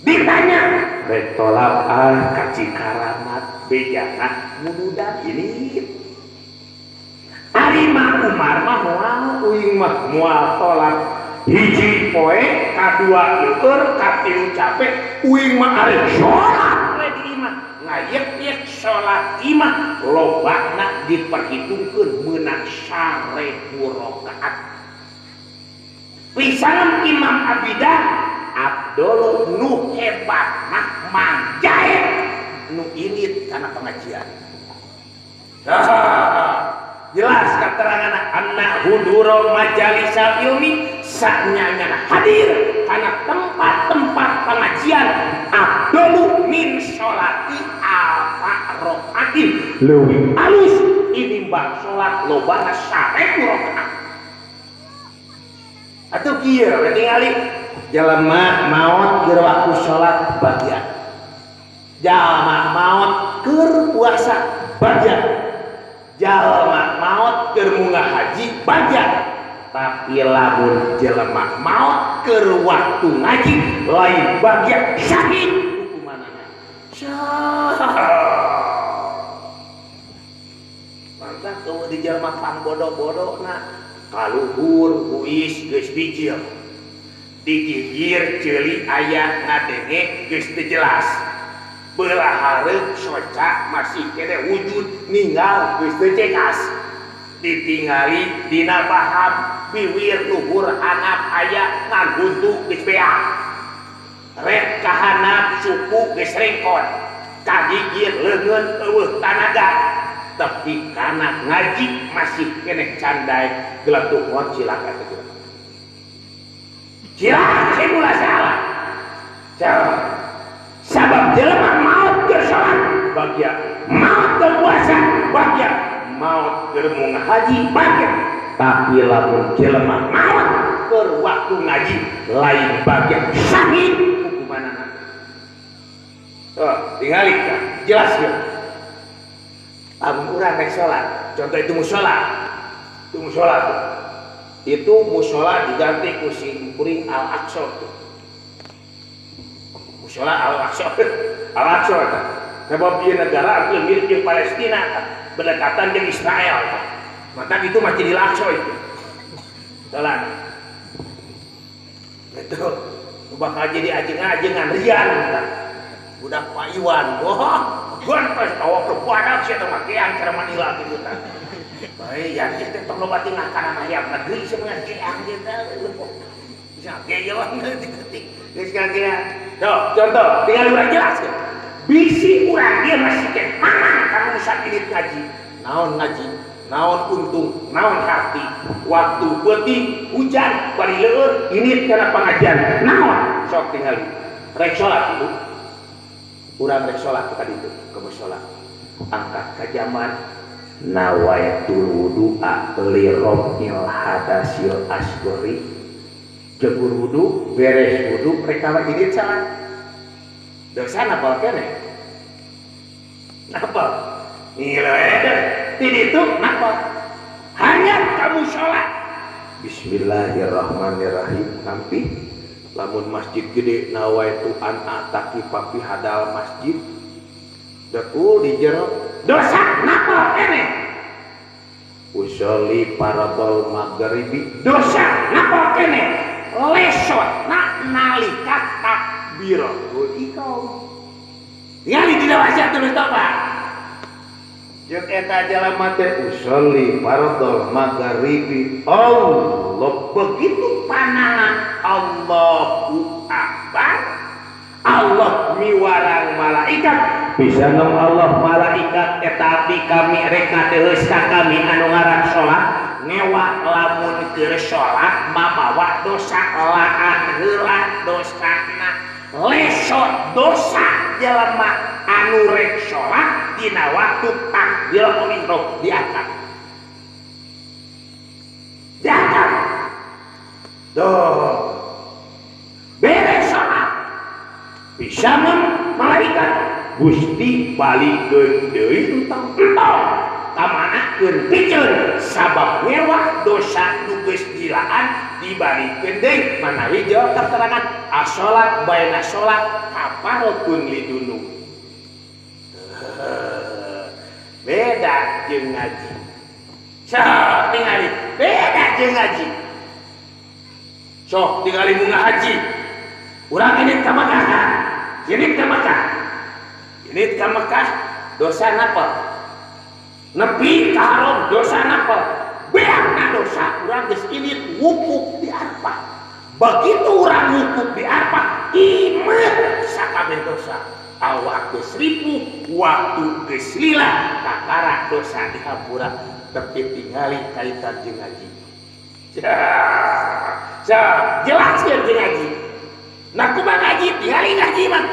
Ditanya, rek tolap ah ka Cikaramat bejana mududan ini. Ari Mang Umar mah moal uing mah moal tolak. Hiji poe kadua leueur katilu capek uing mah arek salat we di imah. Ngayek-yek salat imah lobana diperhitungkeun meunang 1000 rakaat. Pisangan Imam Abidah Abdul nu hebat mah Mang Jaet nu indit kana pengajian. Jelas keterangan anna huduro majalisal ilmi sanyanya hadir kana tempat-tempat pengajian abdulu min sholati alfa rokaatin leuwih alus tinimbang salat lobana 1000 rakaat. Atuh kieu we tingali jelema maot keur waktu salat bagian, jalma maot keur puasa bagian, jalma maot keur munggah haji bagian. Tapi lamun jelema maot keur waktu ngaji lain bagian, syahid hukumanana. Mantap kalau di jelema pangbodo-bodona kaluhur huis geus bijil, digigir ceuli aya ngadenge geus teu jelas, beulah hareup soca masih kene wujud ninggal geus teu cekas, ditingali dina baham biwir luhur handap aya ngan huntu geus beak, rek kahanap suku geus rengkon, kagigir leungeun eueuh tanaga, tapi kana ngaji masih keneh candai geletuk ngon cilaka teh jelema. Cilaka ulah salah. Sabab jelema maot keur salat bagia, maot keur puasa bagia, maot keur munggah haji bagia. Tapi lamun jelema maot keur waktu ngaji lain bagia, syahid hukumanana. Oh, tingali ka, jelas ya. Lamun urang rek salat, contoh itu mushola. Itu mushola tuh. Itu mushola diganti ku si kuring Al-Aqsa tuh. Mushola Al-Aqsa. Al-Aqsa eta. Sebab ieu negara itu mirip jeung Palestina tah, berdekatan jeung Israel tah. Maka itu Masjidil Aqsa itu. Salat. Itu bakal jadi ajengan-ajengan rian tah. Budak Pak Iwan. Wah, gantos awak teh badak sia teh mah geang cara Manila gitu tah. Bae yang teh tong loba tingah kana hayam negeri sebenarnya geang gitu. Bisa geang ketik. Geus kagean. Tuh, contoh tinggal urang jelas ya. Bisi urang dia masih keneh mamang kana urusan ini ngaji. Naon ngaji, naon untung, naon hati. Waktu peuting hujan bari leueur ini kana pengajian. Naon sok tingali. Rek salat ibu. Urang rek salat ka ditu, ke musala. Angkat ka jamban nawaitul wudu'a li raf'il hadasil asghari. Jegur wudu, beres wudu, rek kawa ini salat. Dosa napa keneh? Napa? Ngilu itu napa? Hanya kamu sholat. Bismillahirrahmanirrahim. Nampi lamun masjid gede nawaitu an ataki papi hadal masjid. Dekul di jero dosa napa keneh? Usolli faradhol maghribi dosa napa keneh? Lesot na nalika takbiratul ihram. Ningali dina wasiat terus Pak. Jeung eta jalma teh usolli faradhol maghribi. Allah begitu panangan Allahu Akbar. Allah miwarang malaikat bisa nong Allah malaikat eta abdi kami rek ngadeheus ka kami anu ngaran salat ngewa lamun keur salat mamawa dosa laan heula dosana lesot dosa jelema anu rek salat dina waktu takbiratul ihram diangkat diangkat doh beres salat bisa malaikat Gusti balikeun deui entong entong kamanakeun piceun sabab ngewa dosa nu geus dilaan dibalikeun deui manawi jawab keterangan as-salat baina salat kafaratun lidunub. Beda jeung ngaji. Sok tingali beda jeung ngaji. Sok tingali bunga haji. Urang ini ka Mekah kan? Ini ka Mekah. Ini ka Mekah dosa napa? Nepi ka haram dosa napa? Beakna dosa urang geus indit wukuf di Arfah. Begitu urang wukuf di Arfah, imet sakabeh dosa. Awak geus ripuh, waktu geus lila, kakara dosa dihampura tapi tingali kaitan jeung ngaji. Jelaskeun jeung ngaji. Nah kumaha ngaji? Tingali ngaji mah.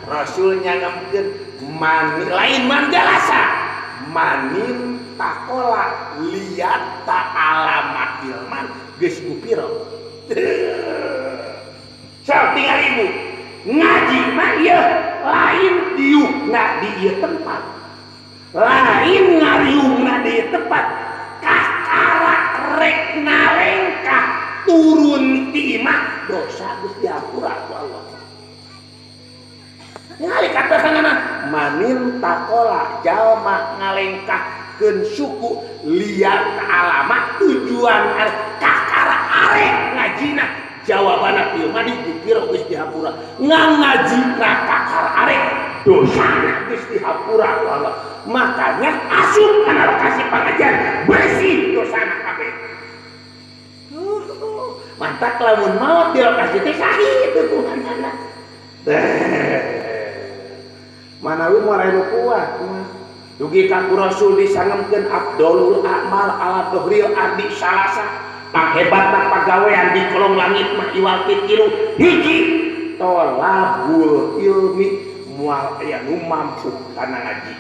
Rasul nyangemkeun man lain manjalasa manin takola liat ta'alama ilman geus gupiro. Sok tingali ibu ngaji mah ieu lain diukna di ieu tempat, lain ngariungna di ieu tempat, kakara rek nalengkah turun ti imah dosa geus dihampura ku Allah. Ningali kateranganna manin takola jalma ngalengkahkeun suku liat alama tujuan kakara arek ngajina jawabanna ieu mah dipikir geus dihampura ngangajina kakara arek dosana geus dihampura ku Allah. Makanya asup kana lokasi pengajian bersih dosana kabeh. Mantak lamun maot di lokasi teh sahih dukunganana. Manawi moal nu kuat mah. Dugi ka ku Rasul disangemkeun afdolul a'mal ala dohril ardi salasa. Panghebatna pagawean di kolong langit mah iwal ti tilu hiji tolabul ilmi moal aya nu mampu kana ngaji.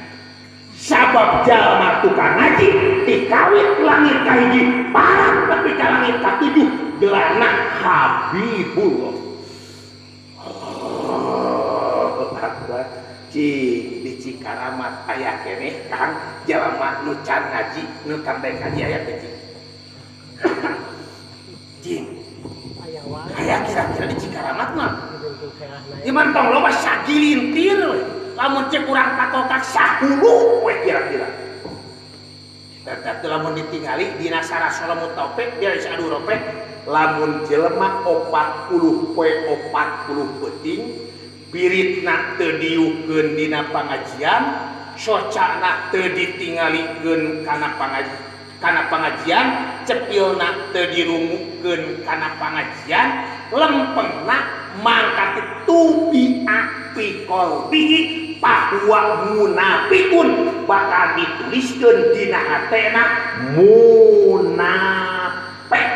Sabab jalma tukang ngaji tikawit langit ka hiji parah nepi ka langit ka tujuh gelarna Habibullah. Allahu Akbar. Cing di Cikaramat aya keneh Kang jalma nu can ngaji nu tandai ngaji aya teh cing. Cing. Aya kira-kira di Cikaramat mah. Ieu tong loba sagilintir we. Lamun cek urang takokak sahulu we kira-kira. Eta lamun ditingali dina sarasala mutopek dia adu ropek lamun jelema 40 poe 40 peuting biritna teu diukeun dina pangajian, socana teu ditingalikeun kana pangajian, cepilna teu dirungukeun kana pangajian, lempengna mangkat tubi api qalbihi Fahuwa munafikun, bakal dituliskeun dina hatena munafik.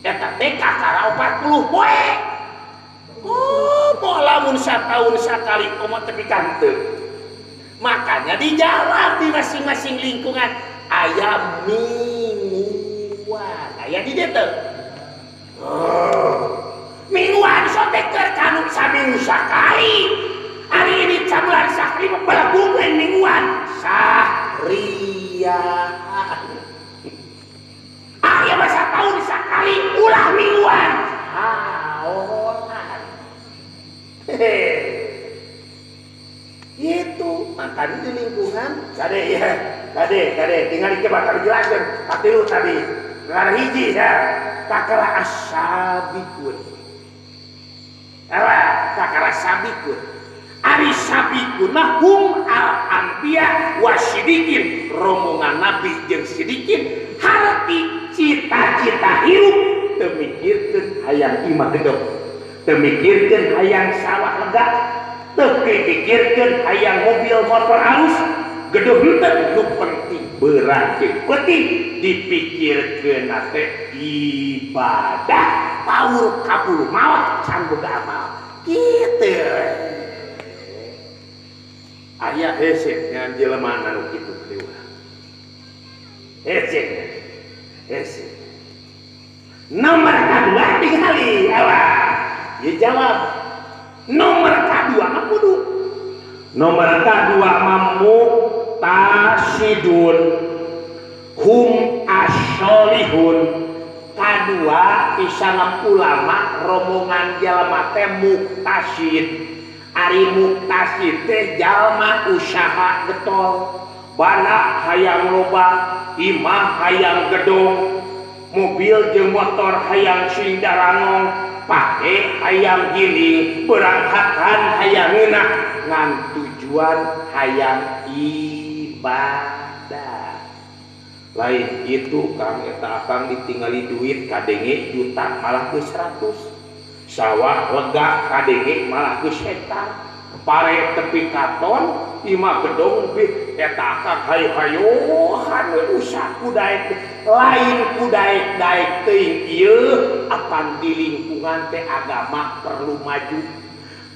Eta teh kakara 40 poe. Oh, mau lamun sataun sakali komo tepi ka henteu. Makanya dijawab di masing-masing lingkungan aya mingguan. Aya di dieu teu? Oh. Mingguan so teh keur kanu saminggu sakali. Hari ini sabulan sakali mah belagung we mingguan. Sahrian. Aya mah sataun sakali ulah mingguan. Haolan. Hehe. Itu makanya di lingkungan kade ya, kade kade tinggal dike bakal dijelaskan katilu tadi ngarah hiji ya kakara asabikun apa kakara sabikun. Ari sabikun mah hum al anbiya wasidikin, rombongan nabi jeung sidikin, harti cita-cita hirup teu mikirkeun hayang imah gedong, teu mikirkeun hayang sawah lega, teu pikirkeun hayang mobil motor alus gedung henteu, nu penting beurang jeung peuting dipikirkeun teh ibadah paur kabur maot can boga amal kitu. Aya hese ngan jelema anu kitu deui hese hese. Nomor kadua tingali awas ieu jawab. Nomor kadua mah kudu. Nomor kadua mah muktasidun hum asolihun. Kadua pisangan ulama rombongan jalma teh muktasid. Ari muktasid teh jalma usaha getol, bana hayang loba, imah hayang gedong, mobil jeung motor hayang sing darangong, pake hayang gini, berangkatan hayang ngeunah, ngan tujuan hayang ibadah. Lain itu Kang, eta akang ditinggali duit kadenge juta malah ke 100, sawah lega kadenge malah ke hektar, pare tepi katon, imah gedong bih eta akang hayo-hayohan we usaha kudaek lain kudaek daek teuing ieu apan di lingkungan teh agama perlu maju.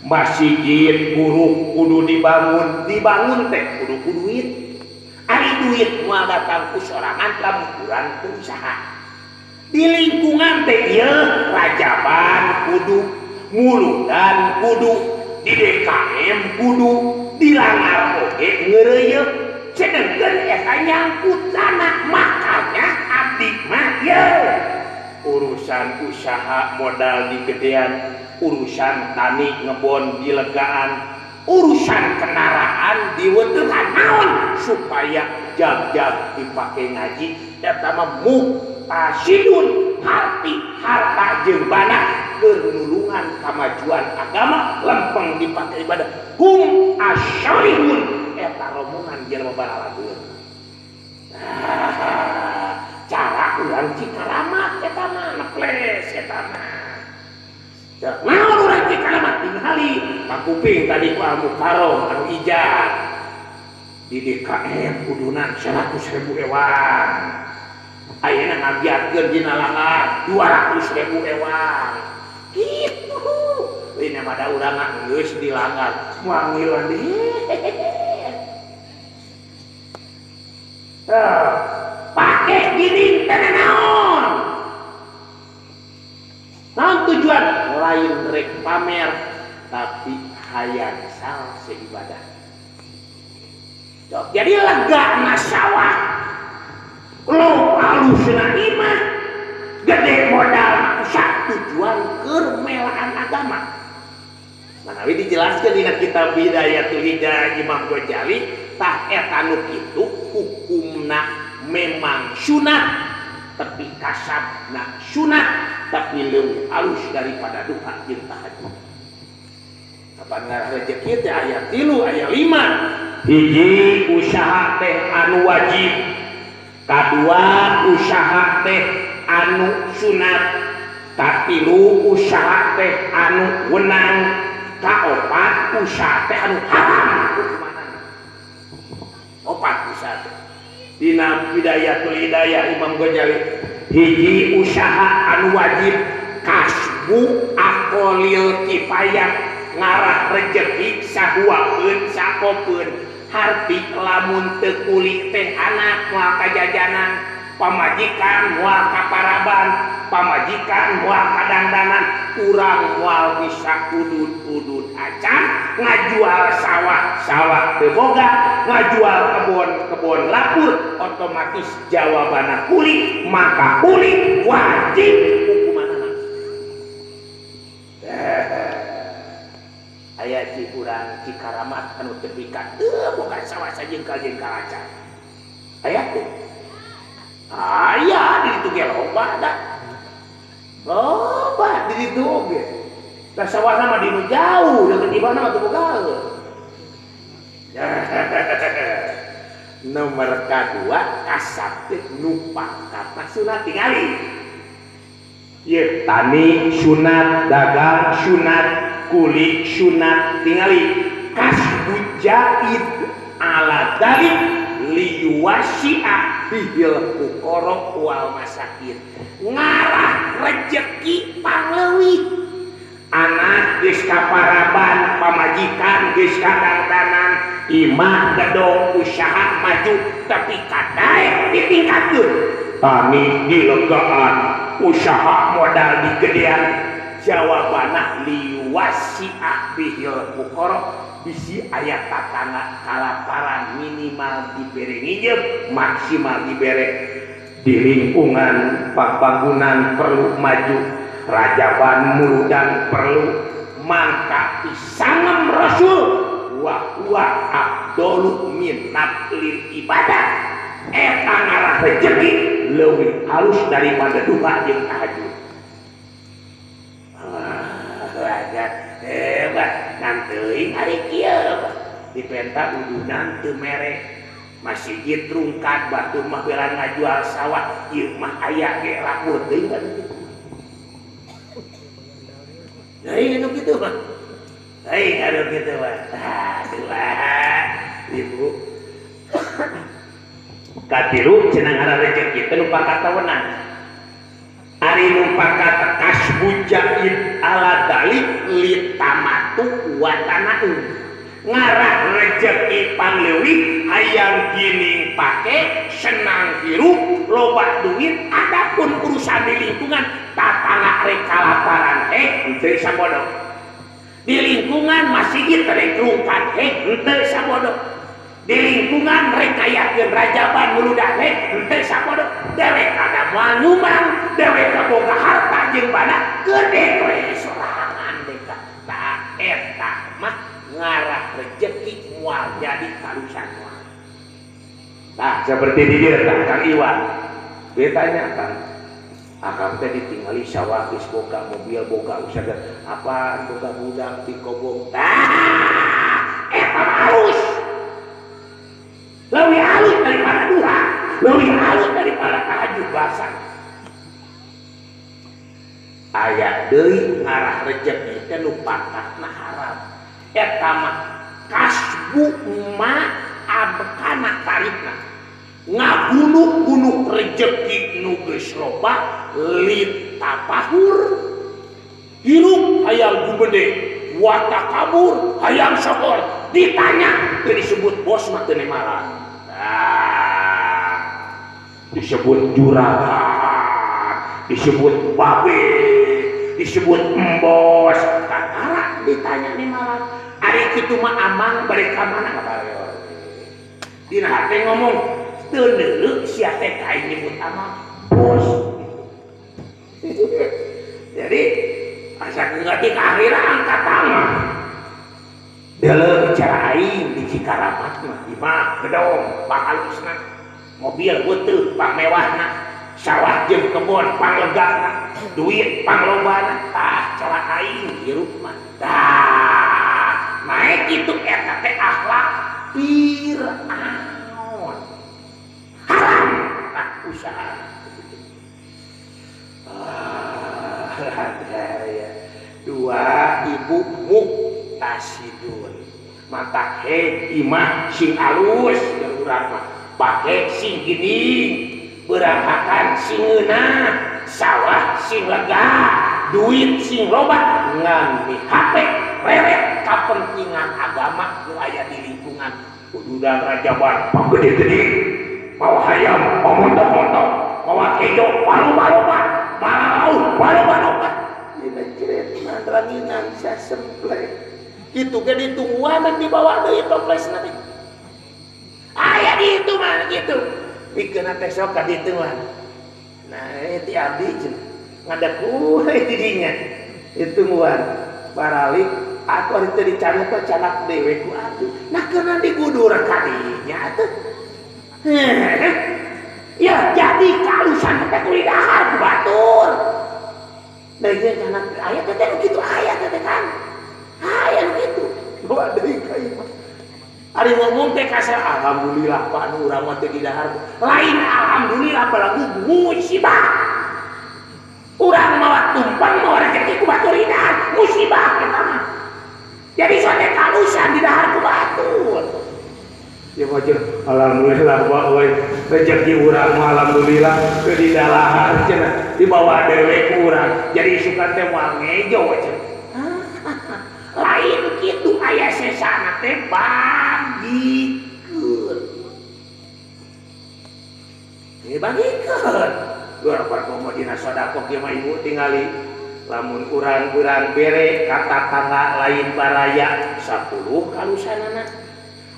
Masjid buruk kudu dibangun, dibangun teh kudu ku duit. Ari duit moal datang ku sorangan lamun urang teu usaha. Di lingkungan teh ieu rajaban kudu, muludan kudu, di DKM kudu, dilangar oge ngeureuyeuh. Sedengkeun eta nyangkut tanah, makanya abdi mah ieu urusan usaha modal digedean, urusan tani ngebon dilegaan, urusan kendaraan diweteuhan naon supaya jag-jag dipake ngaji. Eta mah muktasidun, harti harta jeung bana keur nulungan kamajuan agama, lempeng dipake ibadah. Hum asyarihun, eta rombongan jelema balalageun. Nah, cara urang Cikaramat eta mah neples eta mah. Naon urang Cikaramat tingali kakuping tadi ku Al Mukarrom anu ijab di DKM kuduna 100.000 ewang, ayeuna ngabiarkeun dina langgar 200.000 ewang kitu. Ini mah da urang geus dilanggar moal ngiluan deui. Pake gini teh naon? Naon tujuan? Lain rek pamer tapi hayang salse ibadah. Jadi lega na sawah, lo alusna imah, gede modal usaha, tujuan keur melaan agama. Manawi dijelaskeun dina kitab Bidayatul Hidayah Imam Ghazali, tah eta nu kitu hukumna memang sunat, tapi kasabna sunat, tapi leuwih alus daripada duha jeung tahajud. Kapan ngarah rezeki teh aya 3, aya 5. Hiji usaha teh anu wajib, kadua usaha teh anu sunat, katilu usaha teh anu wenang, Kaopat usaha teh anu haram hukumanana. Opat usaha teh. Dina Bidayatul Hidayah Imam Ghazali hiji usaha anu wajib kasbu aqolil kifayah ngarah rejeki sahuakeun sakopeun harti lamun teu kuli teh anak moal kajajanan pamajikan moal kaparaban pamajikan moal kadangdanan urang moal bisa udud-udud acan ngajual sawah sawah teu boga ngajual kebon kebon lapur otomatis jawabanna kuli maka kuli wajib hukumanana. Aya ci urang Cikaramat anu tepi ka teu boga sawah sajengkal-jengkal acan aya teu aya di ditu ge loba da loba di ditu oge da sawahna mah di nu jauh deukeut imahna mah teu bogaeun. Nomor kadua kasab teh nu pangkatna sunat tingali ieu tani sunat dagang sunat kuli sunat tingali kasbu jaid ala dalik liyuwasi'a bihil fuqara wal masakin ngarah rejeki pangleuwih anak geus kaparaban pamajikan geus kadangdanan imah gedong usaha maju tapi kadaek ditingkatkeun tani dilegaan usaha modal digedean jawabanna liwasi'a bihil fuqara bisi aya tatangga kalaparan minimal dibere nginjem maksimal dibere di lingkungan pembangunan perlu maju rajaban muludan perlu mangka pisangem rasul wa huwa afdalu min naflil ibadah eta ngarah rejeki leuwih halus daripada duha jeung tahajud. Hebat ngan teuing ari kieu dipenta udunan teu mere masjid rungkad batur mah bela ngajual sawah ieu mah aya ge lapur teuing kan kitu. Deui anu kitu mah. Deui anu kitu mah. Tah ibu. Katilu cenah ngaran rejeki teh nu pangkatna wenang. Ari nu pangkat kasbu jaid ala dalik litamatu wa tanau ngarah rejeki pangleuwih hayang gining pake senang hirup loba duit adapun urusan di lingkungan tatangga rek kalaparan henteu sabodo di lingkungan masjid rek rungkad henteu sabodo di lingkungan rek kayakeun rajaban muludan henteu sabodo dewek kada moal nyumbang dewek boga harta jeung bana gede we sorangan deka tah eta mah ngarah rejeki moal jadi karusan moal. Tah seperti di dieu tah Kang Iwan dia tanya Kang akang teh ditingali sawah geus boga mobil boga usaha apaan boga budak di kobong tah eta mah halus leuwih halus daripada duha leuwih halus daripada tahajud basah. Aya deui ngarah rejeki teh nu pangkatna haram eta mah kasbu ma abkana tarifna ngagunuk-gunuk rejeki nu geus loba litapahur hirup hayang gumede watakabur hayang sokor ditanya teu disebut bos mah teu nemaran disebut juragan disebut babe disebut embos kakara ditanya nemaran ari kitu mah amang bade ka mana kabareor dina hate ngomong teu neuleuh sia teh ka aing nyebut amang bos. Jadi asa ngerti ka akhirat angkat tangan deuleu bicara aing di Cikaramat mah imah gedong pakalusna mobil beuteung pangmewahna sawah jeung kebon panglegana duit panglobana tah cara aing hirup mah tah naik kitu eta teh akhlak Fir'aun haram tah usaha. Dua ibu muk Muktasidun matak he imah sing alus urang mah pake sing gini berangkakan sing ngeunah sawah sing lega duit sing loba ngan mihape reret kapentingan agama nu aya di lingkungan kududan rajaban pagede-gede mawa hayam pamontok-montok mawa kejo loba-loba malalau loba-loba dina ciretna ranginan sasemple kitu ge ditungguan dan dibawa deui toplesna teh aya di itu mah kitu pikeun teh sok ka ditu mah. Nah ti abdi cenah ngadek we di dinya ditungguan baralik atuh ari teu dicanak teh canak dewe ku abdi nah keuna digudur ka dinya atuh. Ya jadi kalusan teh kudu dahar ku batur da ieu canak aya teh kitu aya teh kan aya nu kitu bawa deui ka imah. Ari ngomong teh kasar alhamdulillah Pak nu urang mah teu didahar lain alhamdulillah balagu musibah urang mawa tumpang mawa rezeki ku batur didahar musibah eta mah jadi sote kalusan didahar ku batur ya wajar alhamdulillah Pak euy rezeki urang mah alhamdulillah teu didahar cenah dibawa dewe ku urang jadi isukan teh moal ngejo cenah lain kitu aya sesana teh bagikeun bagikeun urang komo dina sedekah ieu mah ibu tingali lamun urang beurang bere ka tatangga lain baraya 10 kalusanana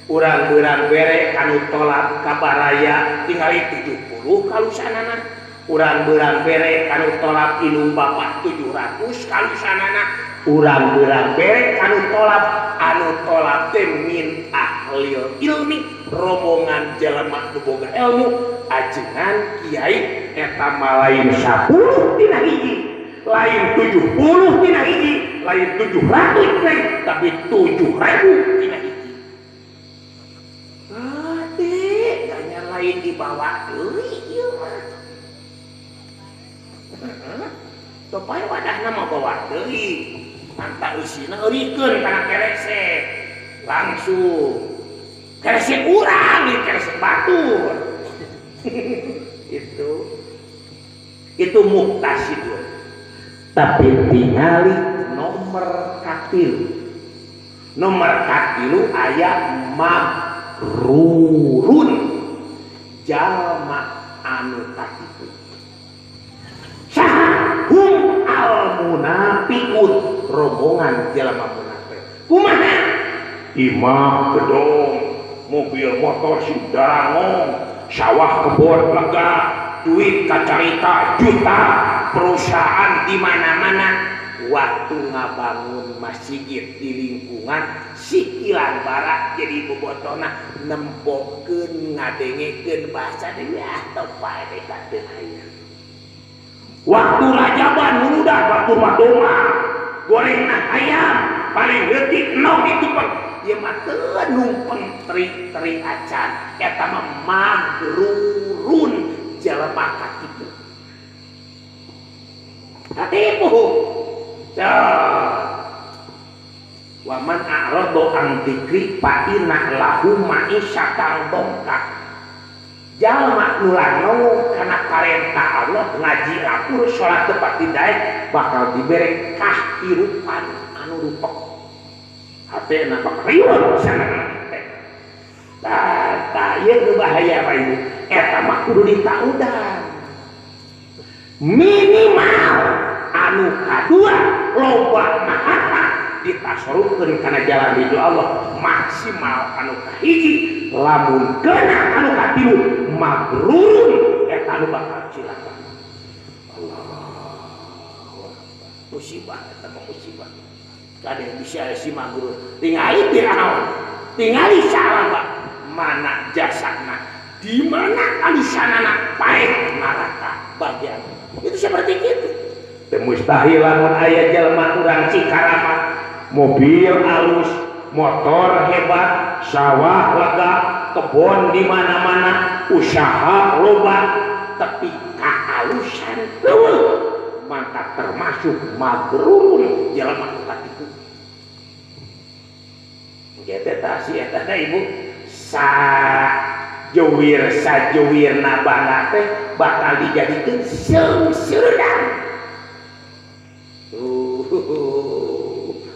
urang beurang bere kanu tolak ka baraya tingali 70 kalusanana urang beurang bere kanu tolak indung bapak 700 kalusanana urang beurang bere kanu tolak anu tolak teh min ahlil ilmi rombongan jelema nu boga ilmu ajengan kiai eta mah lain 10 tina hiji lain 70 tina hiji lain 700 tina hiji tapi 7.000 tina hiji. Ade ganya lain dibawa deui ieu mah. Topai wadahna mah bawa deui mantap eusina eurikeun kana keresek langsung keresek urang ieu keresek batur. Itu muktasidun tapi tingali nomor katilu nomor katilu aya magrurun jalma anu katipu saha hum al munafiqun rombongan jelema munafik kumaha imah gedong mobil motor sing darangong sawah kebon lega duit kacarita juta perusahaan di mana-mana waktu ngabangun masjid di lingkungan sikilan barak jadi bobotona nempokeun ngadengekeun bahasa deui atau pae ka teu aya. Waktu rajaban muludan waktu madoma gorengna ayam paling leutik nog ditumpeng ieu mah teu numpeng teri-teri acan eta mah magrurun jelema katipu katipu. Wa man a'rada an dzikri fa inna lahu ma'isyatan dongka jalma nu lanong kana parentah Allah ngaji lapur salat tepat didaek bakal dibere kahirupan anu rupek hatena bakal riweuh sanana teh. Tah ieu nu bahaya Pak Ibu eta mah kudu ditaudan minimal anu kadua loba mahatta ditasorupkeun kana jalan ridho Allah maksimal anu kahiji lamun kena anu katilu magrurun eta anu bakal cilaka. Allahu akbar musibah eta mah musibah kade bisa si magrur tingali Firaun tingali salaba mana jasana di mana alisanana paeh neraka bagian itu seperti itu. Teu mustahil lamun aya jelema urang Cikarama mobil alus, motor hebat, sawah lega, kebon di mana-mana, usaha loba, tapi kaalusan leuweuh maka termasuk magrurun jelema nu katipu. Engke teh si eta teh ibu sa jowir sajowirna bangga teh bakal dijadikeun seungseureudan.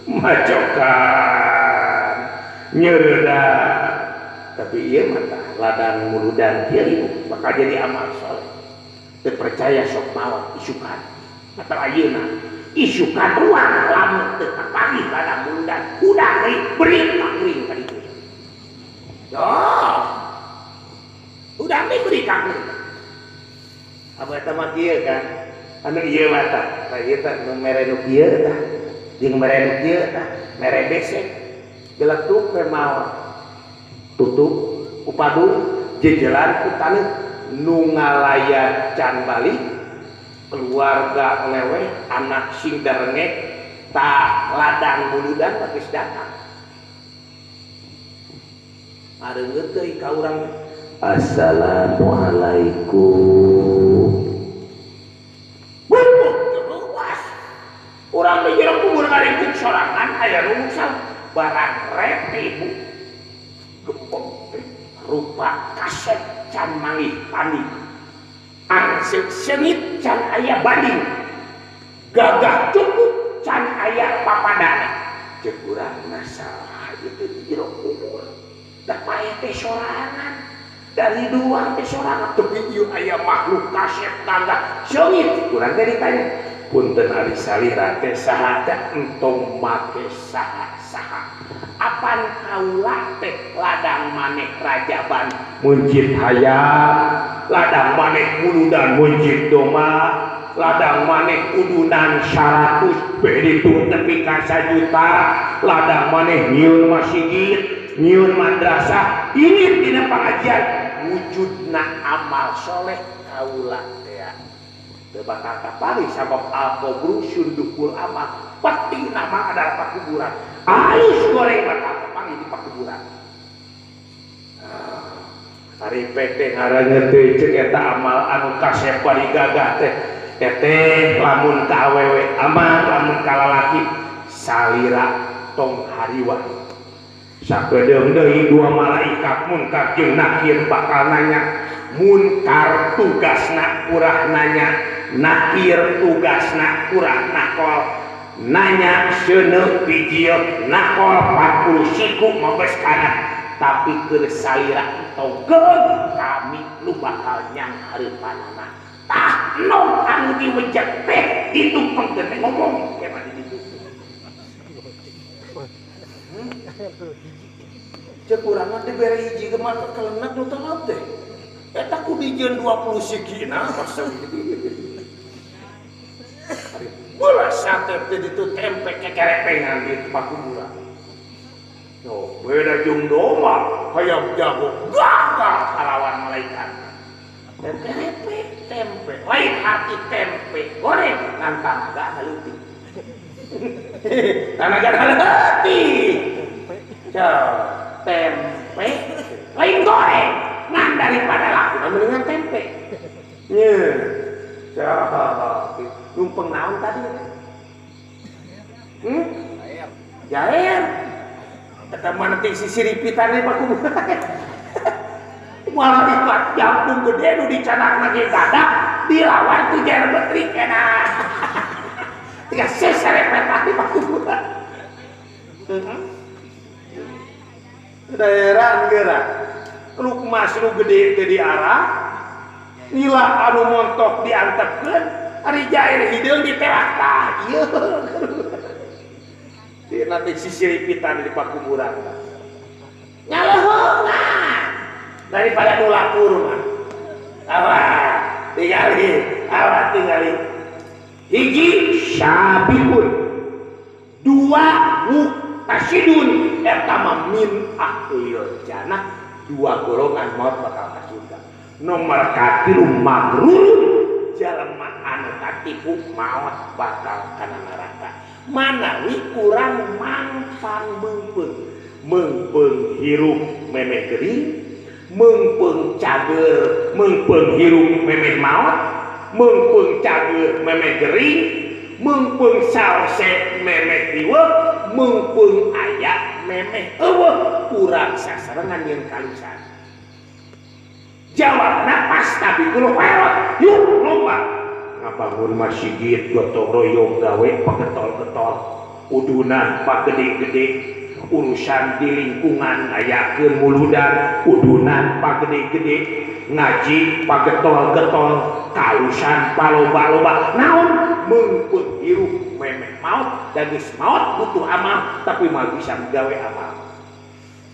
Macokan nyeureudang. Tapi ieu mah tah ladang muludan kieu ibu bakal jadi amal soleh. Teu percaya sok maot isukan. Atau ayeuna isukan ruang lamun teu kapanggih ladang muludan hudang deui beri ka kuring ka ditu. Yo. Hudang deui beri ka kuring. Abah eta mah kieu kan. Anu ieu mah tah, tah ieu tah nu mere nu kieu tah. Jeung mere nu kieu tah, mere besek. Geletuk we maot. Tutup upadu jejelan ku taneuh nu ngalayat can balik keluarga leweh anak sing darengek tah ladang muludan mah geus datang. Areungeut deui ka urang. Assalamualaikum. Bubuk terus. Urang di jero kubur ngaringkuk sorangan aya nu muksal barang rete ibu. Gembong teh rupa kasep can manggih tanding. Angseut seungit can aya banding. Gagah cukup can aya papadana. Ceuk urang masalah itu di jero kubur. Da paeh teh sorangan. Dari dua teh sorangan tapi ieu aya makhluk kasep gagah seungit. Urang teh ditanya, punten ari salira teh saha teh entong make saha-saha. Apan kaula teh ladang maneh rajaban meuncit hayam, ladang maneh muludan meuncit domba, ladang maneh udunan 100 beh ditu tepi ka 1 juta, ladang maneh nyieun masjid, nyieun madrasah, ini dina pengajian wujudna amal soleh kaula teh. Teu bakal kapanggih sabab al-qabru sundukul amal. Peti nama adalah pakuburan. Alus goreng bakal kapanggih di pakuburan. Ari pek teh ngaranna teh ceuk eta amal anu kasep bari gagah teh. Teteh lamun ka awewe aman, lamun ka lalaki salira tong hariwang. Sakedeung deui dua malaikat munkar jeung nakir bakal nanya. Munkar tugasna kurah nanya, nakir tugasna kurah nakol. Nanya seuneu bijil nakol 40 siku mabes kana. Tapi keur salira tongkeun kami nu bakal nyang hareupanana. Tah nog anu diwejek teh ditumpengkeun teh ngomong ke mah di ditu. Ceuk urang mah dibere hiji ge mah kelenek nu telat teh. Eta ku dijieun 20 sikina masa. Bola sate teh ditu tempe kekerepengan di pakuburan. Yo, beda jeung domba, hayam jago gagah kalawan malaikat. Tempe tempe, lain hati tempe goreng ngan tanaga leutik. Tanaga leutik. Tempe lain goreng ngan daripada laku mendingan tempe. Ye. Numpeng naon tadi? Jair. Jair. Eta mah nanti sisiripitan di pakuburan. Malah ikat jangkung gede nu dicanakna ge gadak dilawan ku jair betrik enak. Tiga seserepetan di pakuburan. Daerah geura. Lukmas nu gede teh diarah, nila anu montok diantepkeun, ari jair hideung ditewak tah ieu. Di nanti sisiripitan di pakuburan. Nyaleuheungan daripada nu lakur mah. Awas tingali, awas tingali. Hiji sabikun, dua muktasidun, eta mah min ahlil jannah, dua golongan maut bakal ka surga. Nomor katilu magrurun, jalma anu katipu maut bakal kana neraka. Manawi urang mangpang meungpeung, meungpeung hirup memeh gering, meungpeung cager, meungpeung hirup memeh maot, meungpeung cager memeh gering, meungpeung salse memeh riweuh, meungpeung aya Memeh euweuh urang sasarengan jeung kalusan. Jawabna fastabiqul khairat. Yuk lomba ngabangun masjid, gotong royong gawe pagetol-getol, uduna pagede-gede, urusan di lingkungan ngayakeun muludan, udunan pagede-gede, ngaji pagetol-getol, kalusan paloba-loba. Naon meungpeut hirup memeh maut, da geus maut butuh amal, tapi moal bisa gawe amal.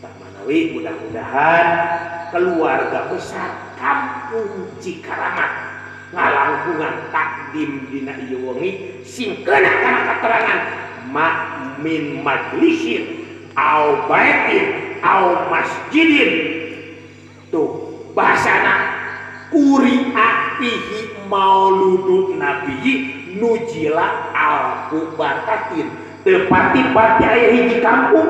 Tah, manawi mudah-mudahan keluarga besar Kampung Cikaramat ngalangkungan takdim dina ieu wengi sing kena kana keterangan ma min majlisin au baitin au masjidin, tuh bahasana quri'a fihi mauludun nabiyyi nuzila alfu barakatin. Teu pati-pati aya hiji kampung,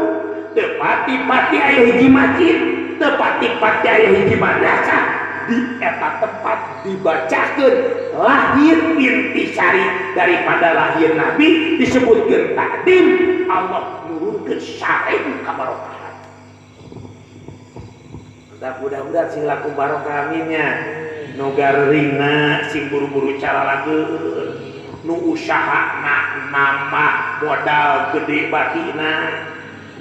teu pati-pati aya hiji masjid, teu pati-pati aya hiji madrasah, di eta tempat dibacakeun lahir intisari daripada lahir nabi, disebutkeun takdim, Allah nurunkeun 1000 kabarokahan. Tah, mudah-mudahan sing laku barokah, aminnya. Nu gareringna sing buru-buru cara lageun, nu usahana nambah modal gede batina,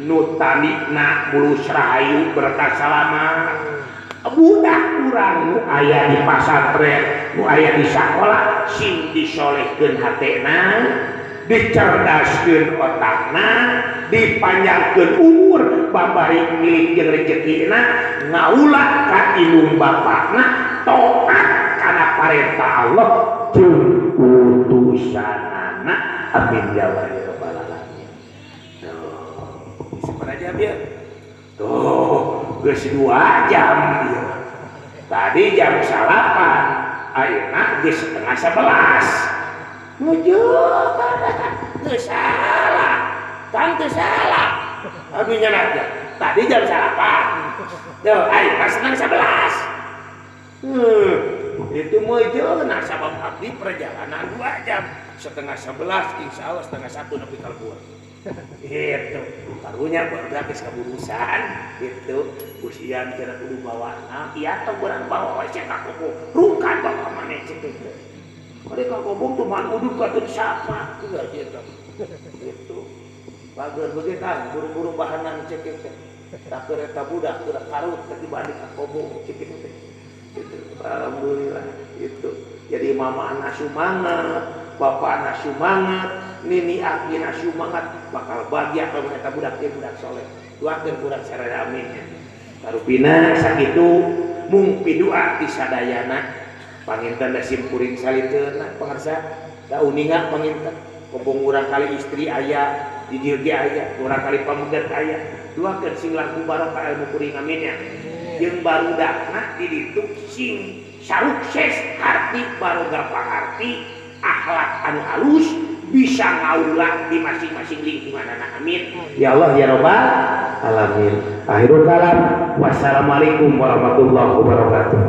nu tanina mulus rahayu berkah salamat, budak urang nu aya di pasantren, nu aya di sakola, sing disolehkeun hatena, dicerdaskeun otakna, dipanjangkeun umur, babari milik jeung rezekina, ngaula ka indung bapakna, taat kana parentah Allah jeung utusanana. Amin ya Allah ya rabbal alamin. Tuh, sabaraha jam ya? Tuh, geus 2 jam ieu. Tadi jam 9, ayeuna geus 10.30. Nuju teu salah kan, teu salah. Aduh, nyanak ya. Tadi jam 9 tuh, ayeuna 10.30. Itu meujeuh. Nah, sabab abdi perjalanan 2 jam, 10.30, insya Allah 12.30 nepi ka lembur. Itu karunya baru geus kaburusan itu. Busian cenah kudu bawa, nah iya tong urang bawa we sia ka kobong, rungkad bawa maneh cek teh. Bari ka kobong tuh man udud ka teu disapa enggak gitu. Itu bager begitu buru-buru bahanan cek teh. Tak keur eta budak keur karut teh dibanding ka kobong cek teh. Itu alhamdulillah itu. Jadi mama anak sumangat, bapak anak sumangat, nini aki na sumangat, bakal bahagia kalau eta budak ieu budak soleh. Doakeun kurang sararea, aminnya. Karupina sakitu mung pidua ti sadayana. Panginten da simkuring saliteuna pangarsa da uninga panginten kobong urang kali istri aya di dieu ge aya, urang kali pameget aya. Doakeun sing langkung barokah ilmu kuring, aminnya. Jeung barudakna di ditu sing sarukses harti, baroga pangarti, akhlak anu halus, bisa ngaula di masing-masing lingkungan anak, amin ya Allah ya robbal alamin. Akhirul kalam, wassalamualaikum warahmatullahi wabarakatuh.